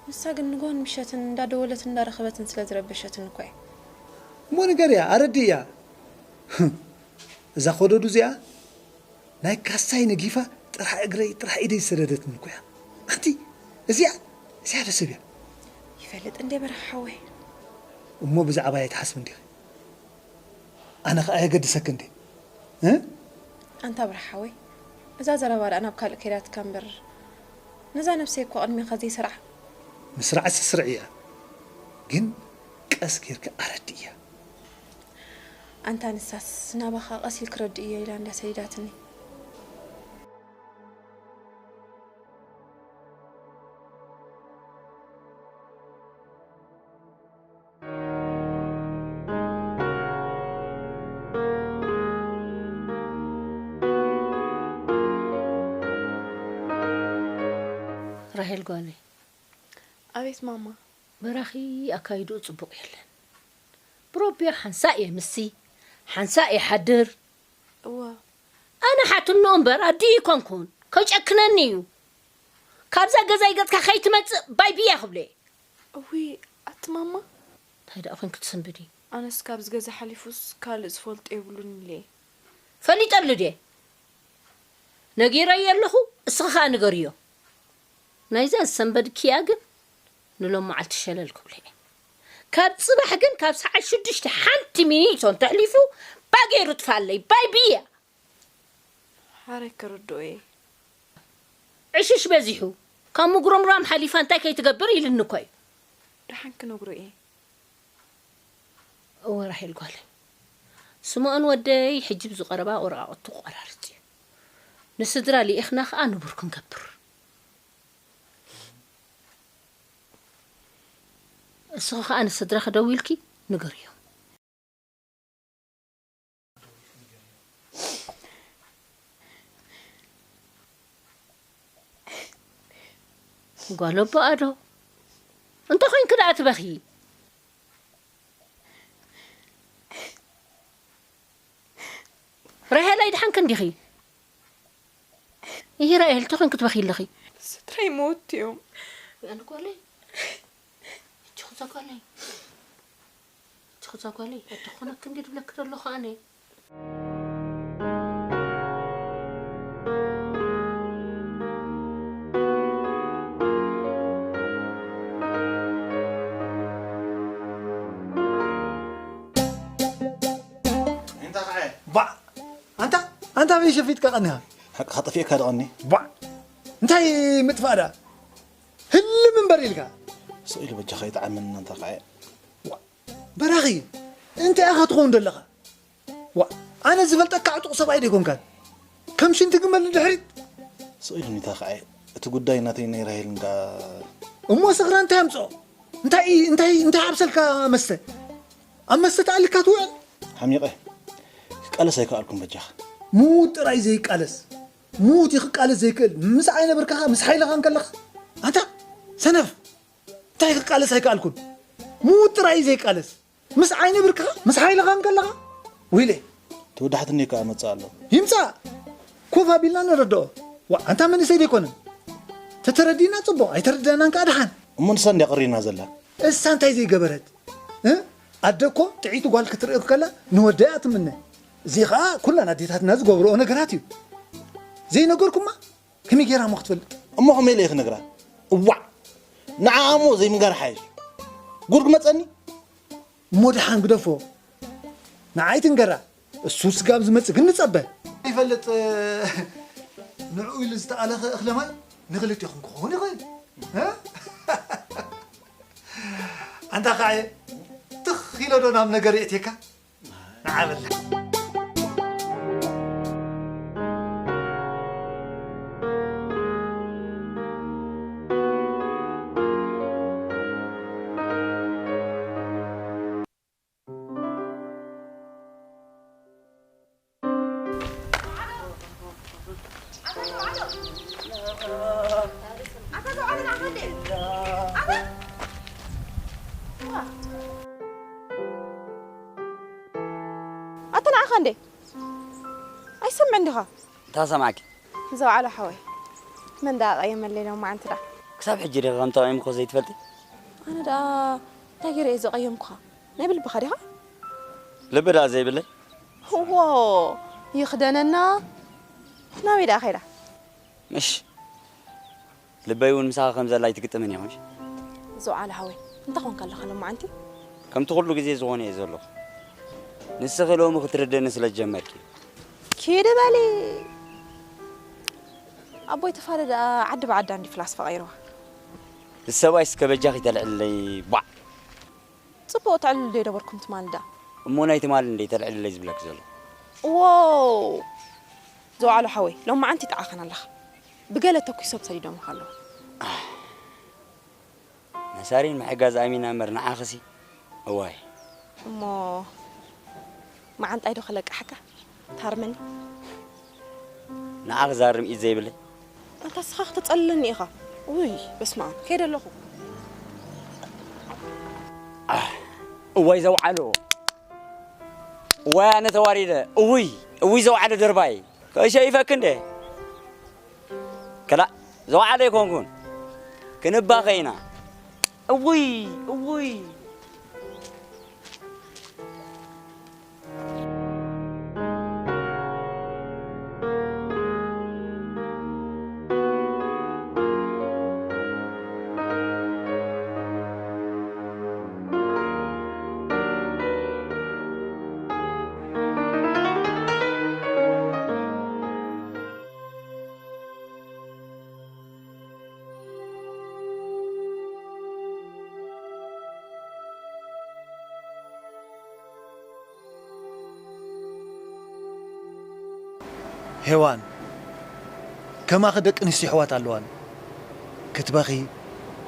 ንሳ ግን ንግሆን ምሸትን እንዳደወለትን እንዳረኸበትን ስለ ዝረበሸትኒ እኮ እዩ። እሞ ንገርያ፣ ኣረድእያ። እዛ ኾደዱ እዚኣ ናይ ካሳይ ነጊፋ ጥራሕ እግረይ ጥራሕ ኢደይ ዝሰደደትኒ እኮ እያ። ኣንቲ እዚኣ፣ እዚኣ ደሰብ እያ። ይፈልጥ እንደ በራሕ ሓወይ። እሞ ብዛዕባ ኣይትሓስብ እንዲኺ። ኣነ ኸኣ የገድሰኪ እንዴ? እ? ኣንታ በራሕ ሓወይ፣ እዛ ዘረባ ደኣ ናብ ካልእ ከይዳትካ እምበር፣ ነዛ ነብሰይ እኮ ቅድሜኻ ዘይሰርዓ። ምስራዕሲ ስርዕ እያ፣ ግን ቀስ ጌርኪ ኣረድእያ። ኣንታ ንሳስ ናባኻ ቀስ ኢልኪ ረድእዮ ኢላ እንዳ ሰዲዳትኒ። ራሄል ጓለይ። ኣቤት ማማ። በራኺ ኣካይድኡ ጽቡቕ የለን። ብሮቢዮ ሓንሳእ የምሲ፣ ሓንሳእ ይሓድር። እዋ። ኣነ ሓትኖ እምበር ኣዲኡ ኣይኮንኩን። ከጨክነኒ እዩ። ካብዛ ገዛይ ገጽካ ከይትመጽእ ባይ ብያ ክብሎ እየ። እውይ፣ ኣቲ ማማ። እንታይ ደኣ ኮንኪ ትስንብዲ? ኣነስ ካብዚ ገዛ ሓሊፉስ ካልእ ዝፈልጦ የብሉን ኢለ እየ። ፈሊጠሉ ድየ? ነጊረዮ ኣለኹ፣ እስኺ ኸኣ ንገርዮ። ናይዛ ዝሰንበድክያ ግን ንሎም መዓልቲ ሸለል ክብሎ እየ። ካብ ጽባሕ ግን ካብ ሰዓት ሽዱሽተ ሓንቲ ሚኒት እንተሕሊፉ ባጌሩ ጥፋለይ፣ ባይ ብያ። ሓራይ ክርድኦ እየ። ዕሽሽ በዚሑ፣ ካብ ምጉርምራም ሓሊፋ እንታይ ከይትገብር ኢልኒ እኮ እዩ። ደሓን ክነግሮ እየ። እወ ራሄል ጓለይ፣ ስምኦን ወደይ ሕጂ ብዝቐረባ ወረቓቕቱ ክቖራርጽ እዩ። ንስድራ ልኢኽና ኸኣ ንቡር ክንገብር። እስኺ ኸኣ ንስድራኺ ደዊልኪ ንገርዮም። ጓል ኣቦኣ ዶ? እንተ ኾይንኪ ደኣ ትበኽዪ? ራሄል ኣይደሓንክን ዲኺ? ኢሂ ራሄል፣ እንታይ ኮንኪ ትበኽዪ ኣለኺ? ስድራይ መወት እዮም። ኣነ ጓለይ፣ እቺ ኸዛ ጓለይ፣ እቺ ኸዛ ጓለይ፣ ኣደ ኾነክ እንዲ ድብለክ ደለኹ ኣነ። ባዕ ኣንታ ኣንታ ኣበይ ሸፊትካ ቀኒኻ? ሓቅኻ ጠፊእካ ዶ ቀኒ? ባዕ እንታይ ምጥፋእ ደኣ? ህልም እምበር ኢልካ። ስቕ ኢሉ በጃኻ ይጥዓመኒ ኣንታ ከዐ። በራኺ እንታይ ኢኻ ትኸውን ዘለኻ? ዋ ኣነ ዝበልጠካ ዕጡቕ ሰብኣይ ዶ ኣይኮንካን? ከም ሽንቲ ግመል ንድሕሪት። ስቕ ኢሉኒ ተኸዐ። እቲ ጉዳይ ናተይ ናይ ራሄልን ደኣ። እሞ ስኽራ እንታይ ኣምፅኦ? እንታይ እንታይ እንታይ ሓብሰልካ መስተ? ኣብ መስተ ተኣሊካ ትውዕል? ሓሚቐ ክቃለስ ኣይከኣልኩን በጃኻ። ምዉት ጥራይ ዘይቃለስ። ምዉት እዩ ክቃለስ ዘይክእል። ምስ ዓይነ ብርክኻ ምስ ሓይልኻ እንከለኻ ኣታ ሰነፍ እንታይ ክቃለስ ኣይከኣልኩን። ምዉት ጥራይ እዩ ዘይቃለስ። ምስ ዓይኒ ብርክኻ ምስ ሓይልኻ እንከለኻ ዊለ ተወዳሕትኒ ከኣ መጽእ ኣሎ። ይምጻእ ኮፍ ኣቢልና ንረድኦ። ዋ ኣንታ መንእሰይ ደይኮነን። ተተረዲእና ጽቡቕ ኣይተረድእናን ከኣ ደሓን። እሞ ንሳ እንድያ ቀሪና ዘላ። እሳ እንታይ ዘይገበረት? እ? ኣደ እኮ ጥዕይቲ ጓል ክትርኢ ከላ ንወዳ እያ ትምነ። እዚ ኸኣ ኩለን ኣዴታትና ዝገብርኦ ነገራት እዩ። ዘይነገርኩማ ከመይ ጌራ እሞ ክትፈልጥ? እሞ ከመይ ኢለ እየ ክነግራ? እዋዕ ንዓኣ እሞ ዘይምንጋር ሓይሽ። ጉድ ክመጸኒ? እሞ ደሓን ግደፎ። ንዓይ ትንገራ። እሱ ስጋብ ዝመጽእ ግን ንጸበ። ይፈልጥ ንዕኡ ኢሉ ዝተኣለኸ እኽለ ማይ ንኽልቴኹም ክኸውን ይኽእል። ኣንታ ኸዓ ትኽ ኢሎ ዶ ናብ ነገር የእትየካ? ንዓ በላ። ኣታ ንዓኻ እንዴ ኣይሰምዕን ዲኻ? እንታይ ሰማዕኪ? ዘውዓሎ ሓወይ መን ደኣ ቀየመለይ ሎማዓንቲ ደኣ? ክሳብ ሕጂ ዲኺ ከም ተቐይምኩ ዘይትፈልጢ? ኣነ ደኣ እንታይ ገይረ እየ ዘቐየምኩኻ? ናይ ብልብኻ ዲኻ? ልቢ ደኣ ዘይብለይ? እዎ ይኽደነና ናበይ ደኣ ከይዳ? ምሽ ልበይ እውን ምሳኻ ከም ዘላ ኣይትግጥምን እያ ምሽ? ዘውዓሎ ሓወይ እንታይ ኾንካ ኣለኻ ሎማዓንቲ? ከምቲ ኩሉ ግዜ ዝኾነ እየ ዘለኹ። ንስኺ ሎሚ ክትርድእኒ ስለ ዝጀመርኪ። ኪዲ በሊ ኣቦይ ተፋደ ደኣ ዓዲ ብዓዳ እንዲ ፍላስፋ ቀይርዋ። እዚ ሰብኣይ እስከ በጃኺ ተልዕልለይ ቧዕ። ጽቡቕ ተዕልሉ ዶ ኣይነበርኩም ትማሊ ደኣ? እሞ ናይ ትማሊ እንደ ተልዕልለይ ዝብለኪ ዘሎ። ዋው ዘውዓሎ ሓወይ ሎማዓንቲ ይጥዓኸን ኣለኻ። ብገለ ተኲሶም ሰዲዶምኻ ኣለዉ። መሳሪን ምሕጋዝ ኣሚና እምበር ንዓኽሲ እዋይ። እሞ መዓንጣይ ዶ ከለቅሓካ? ታርመኒ። ንዓኺ ዛርም ኢድ ዘይብለይ። ኣንታ እስኻ ክተጸልለኒ ኢኻ። ውይ በስመኣብ ከይደ ኣለኹ። እዋይ ዘውዓሎ እዋይ ኣነ ተዋሪደ እውይ እውይ ዘውዓሎ ድርባይ ከሸይፈክ እንደ ከላእ ዘውዓለ ኣይኮንኩን ክንባኸ ኢና። እውይ እውይ። ሄዋን፣ ከማኺ ደቂ ኣንስትዮ ኣሕዋት ኣለዋን። ክትበኺ፣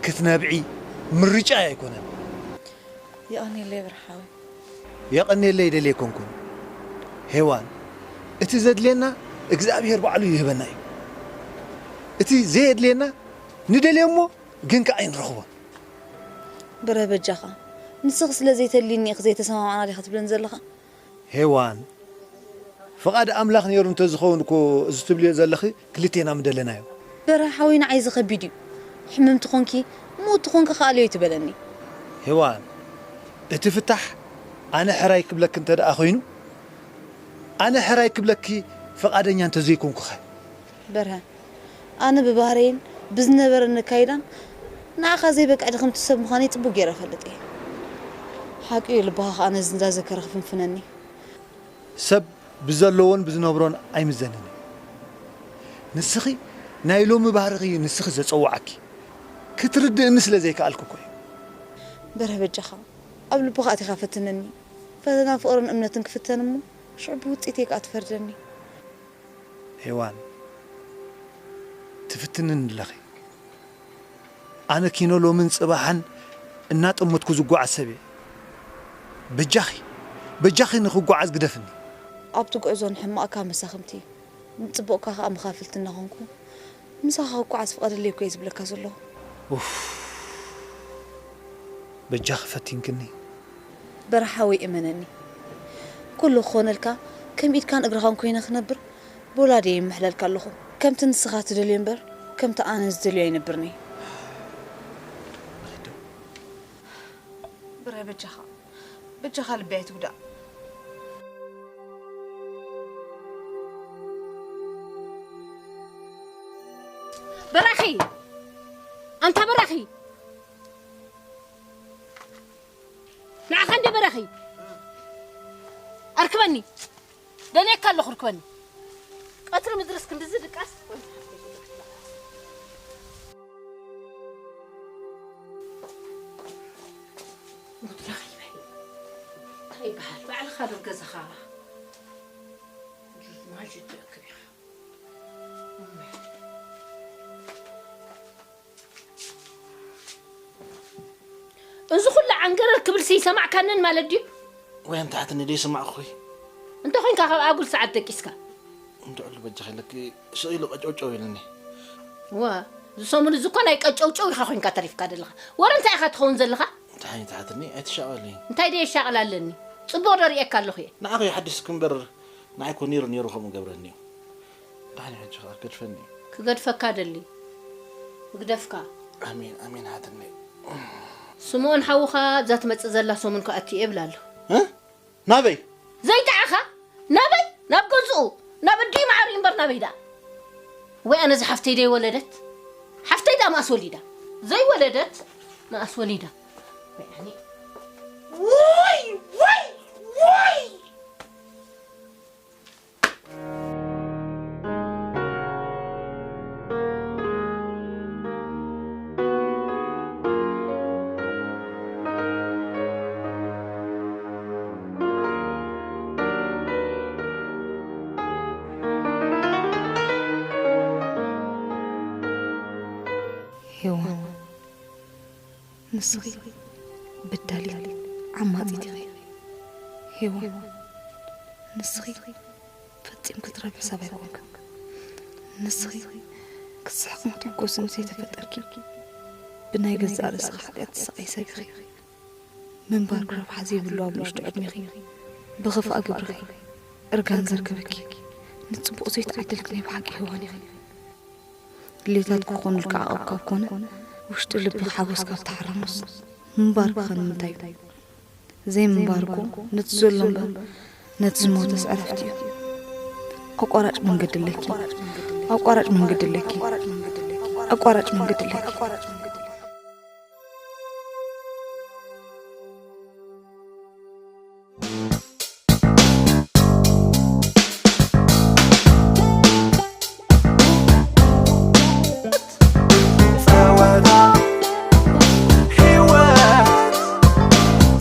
ክትነብዒ ምርጫይ ኣይኮነን። የቐንየለይ ብርሓወይ። የቐንየለይ ደልየ ኣይኮንኩን። ሄዋን፣ እቲ ዘድልየና እግዚኣብሄር ባዕሉ ይህበና እዩ። እቲ ዘየድልየና ንደልዮ እሞ ግን ከኣ ኣይንረኽቦን። ብረ በጃኻ ንስኺ ስለ ዘይተድልይኒ ኢኺ ዘይተሰማማዕና ዲኻ ትብለኒ ዘለኻ? ሄዋን፣ ፍቓድ ኣምላኽ ነይሩ እንተዝኸውን እኮ እዚ ትብልዮ ዘለኺ ክልቴና ምደለናዮ። በርሀ ሓወይ፣ ንዓይ እዚ ከቢድ እዩ። ሕምምቲ ኾንኪ፣ ምውቲ ኾንኪ ከኣልዮ ኣይትበለኒ። ሄዋን፣ እቲ ፍታሕ ኣነ ሕራይ ክብለኪ እንተ ደኣ ኾይኑ፣ ኣነ ሕራይ ክብለኪ ፍቓደኛ እንተ ዘይኮንኩኸ? በርሀ፣ ኣነ ብባህረይን ብዝነበረኒ ኣካይዳን ንዓኻ ዘይበቅዕ ድኽምቲ ሰብ ምዃነይ ጽቡቕ ገይረ እፈልጥ እየ። ሓቂ እዩ፣ ልብኻ ከኣ ነዚ እንዳዘከረ ክፍንፍነኒ። ሰብ ብዘለዎን ብዝነብሮን ኣይምዘንን እዩ። ንስኺ ናይ ሎሚ ባህርኺ እዩ ንስኺ ዘጸውዓኪ። ክትርድእኒ ስለ ዘይከኣልኩ እኮ እዩ። በርሀ በጃኻ ኣብ ልብኻ ኣቲኻ ፈትነኒ። ፈተና ፍቕርን እምነትን ክፍተን እሞ ሽዑ ብውጽኢተይ ከኣ ትፈርደኒ። ሄዋን፣ ትፍትንኒ ኣለኺ። ኣነ ኪኖ ሎምን ጽባሕን እናጠመትኩ ዝጓዓዝ ሰብ እየ። በጃኺ፣ በጃኺ ንኽጓዓዝ ግደፍኒ። ኣብቲ ጉዕዞ ንሕማቕካ መሳኽምቲ፣ ንጽቡቕካ ከኣ መኻፍልቲ እናኾንኩ፣ ምሳኻ ክጓዓዝ ፍቐደለይ እኮ እየ ዝብለካ ዘለኹ። ኡፍ፣ በጃኺ ፈቲንክኒ። በርሀ ሓወይ እመነኒ፣ ኩሉ ክኾነልካ ከም ኢድካን እግርኻን ኮይነ ክነብር ብወላዲየ ይምሕለልካ ኣለኹ። ከምቲ ንስኻ ትደልዮ እምበር ከምቲ ኣነ ዝደልዮ ኣይነብርን እየ። በርሀ በጃኻ፣ በጃኻ ልበይ ኣይትጉዳእ። በራኺ! ኣንታ በራኺ! ንዓኻ እንደ በራኺ! ኣርክበኒ! ደልየካ ኣለኹ፣ ርክበኒ። ቀትሪ ምድርስ ክንድዚ ድቃስ? ጉድ ረኺበ። እንታይ ይበሃል? ባዕልኻ ዶ ገዛኻ? ማጅድ ትእክብ ኢኻ። እዚ ኩሉ ዓንገረር ክብልሲ ይሰማዕካንን ማለት ድዩ? ወይ ኣንተ ሓትኒ ደይሰማዕኹኺ? እንተ ኾይንካ ካብ ኣጉል ሰዓት ደቂስካ። እንድዕሉ በጃኺ ኢለኪ ስቕ ኢሉ ቀጨውጨው ኢሉኒ። ዋ፣ እዚ ሰሙን እዚ እኮ ናይ ቀጨውጨው ኢኻ ኾይንካ ተሪፍካ ዘለኻ። ወረ እንታይ ኢኻ ትኸውን ዘለኻ? እንታይ ሓትኒ ኣይትሻቐሊ። እንታይ ደይ የሻቕል ኣለኒ? ጽቡቕ ዶ ርእየካ ኣለኹ እየ? ንዓኺ ሓዲስኪ እምበር ንዓይ እኮ ነይሩ ነይሩ ከምኡ ገብረኒ እዩ። ደሓን እዩ፣ ሕጂ ኸኣ ክገድፈኒ እዩ። ክገድፈካ ደሊ። ግደፍካ። ኣሜን፣ ኣሜን፣ ሓትነይ። ስምኦን ሓውኻ ኣብዛ ትመጽእ ዘላ ሰሙን ክኣቱ እየ እብል ኣሎ። እ? ናበይ? ዘይጠዓኻ? ናበይ? ናብ ገዝኡ። ናብ ኣዲኡ ማዕሪኡ እምበር ናበይ ደኣ? ወይ ኣነ እዚ ሓፍተይ ደይወለደት? ሓፍተይ ደኣ መኣስ ወሊዳ? ዘይወለደት መኣስ ወሊዳ? ወይ ኣነ። ወይ፣ ወይ፣ ወይ! ሄዋን፣ ንስኺ በዳሊት ዓማጺት ኢኺ። ሄዋን፣ ንስኺ ፈጺምኪ ትረብሒ ሰብ ኣይኮንክን። ንስኺ ክትስሕቕን ክትሕጎስን ዘይተፈጠርኪ፣ ብናይ ገዛእ ርእስኺ ሓጢኣት ትሳቐዪ ሰብ ኢኺ። ምንባርኪ ረብሓ ዘይብሉ ኣብ ንእሽቶ ዕድሜኺ ብኽፋእ ግብርኺ እርጋን ዘርከበኪ፣ ንጽቡቕ ዘይተዓደልኪ ናይ ብሓቂ ሄዋን ኢኺ። ድሌታት ክኾኑልካ ዓቐብ ካብ ኮነ፣ ውሽጢ ልቢ ሓጎስ ካብ ተሓረሞስ፣ ምንባርኪ ኸ ንምንታይ እዩ? ዘይምንባር እኮ ነቲ ዘሎ እምበር ነቲ ዝሞተስ ዕረፍቲ እዩ። ኣቋራጭ መንገዲ ኣለኪ። ኣቋራጭ መንገዲ ኣለኪ። ኣቋራጭ መንገዲ ኣለኪ። ጸወታ ህይወት፣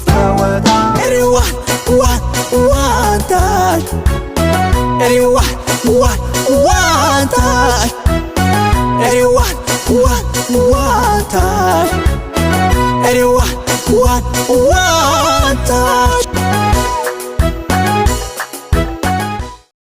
ጸወታ ሪዋን ዋን ዋንታይ፣ ሪዋን ዋን ዋንታይ፣ ሪዋን ዋን ዋንታይ፣ ሪዋን ዋን ዋንታይ።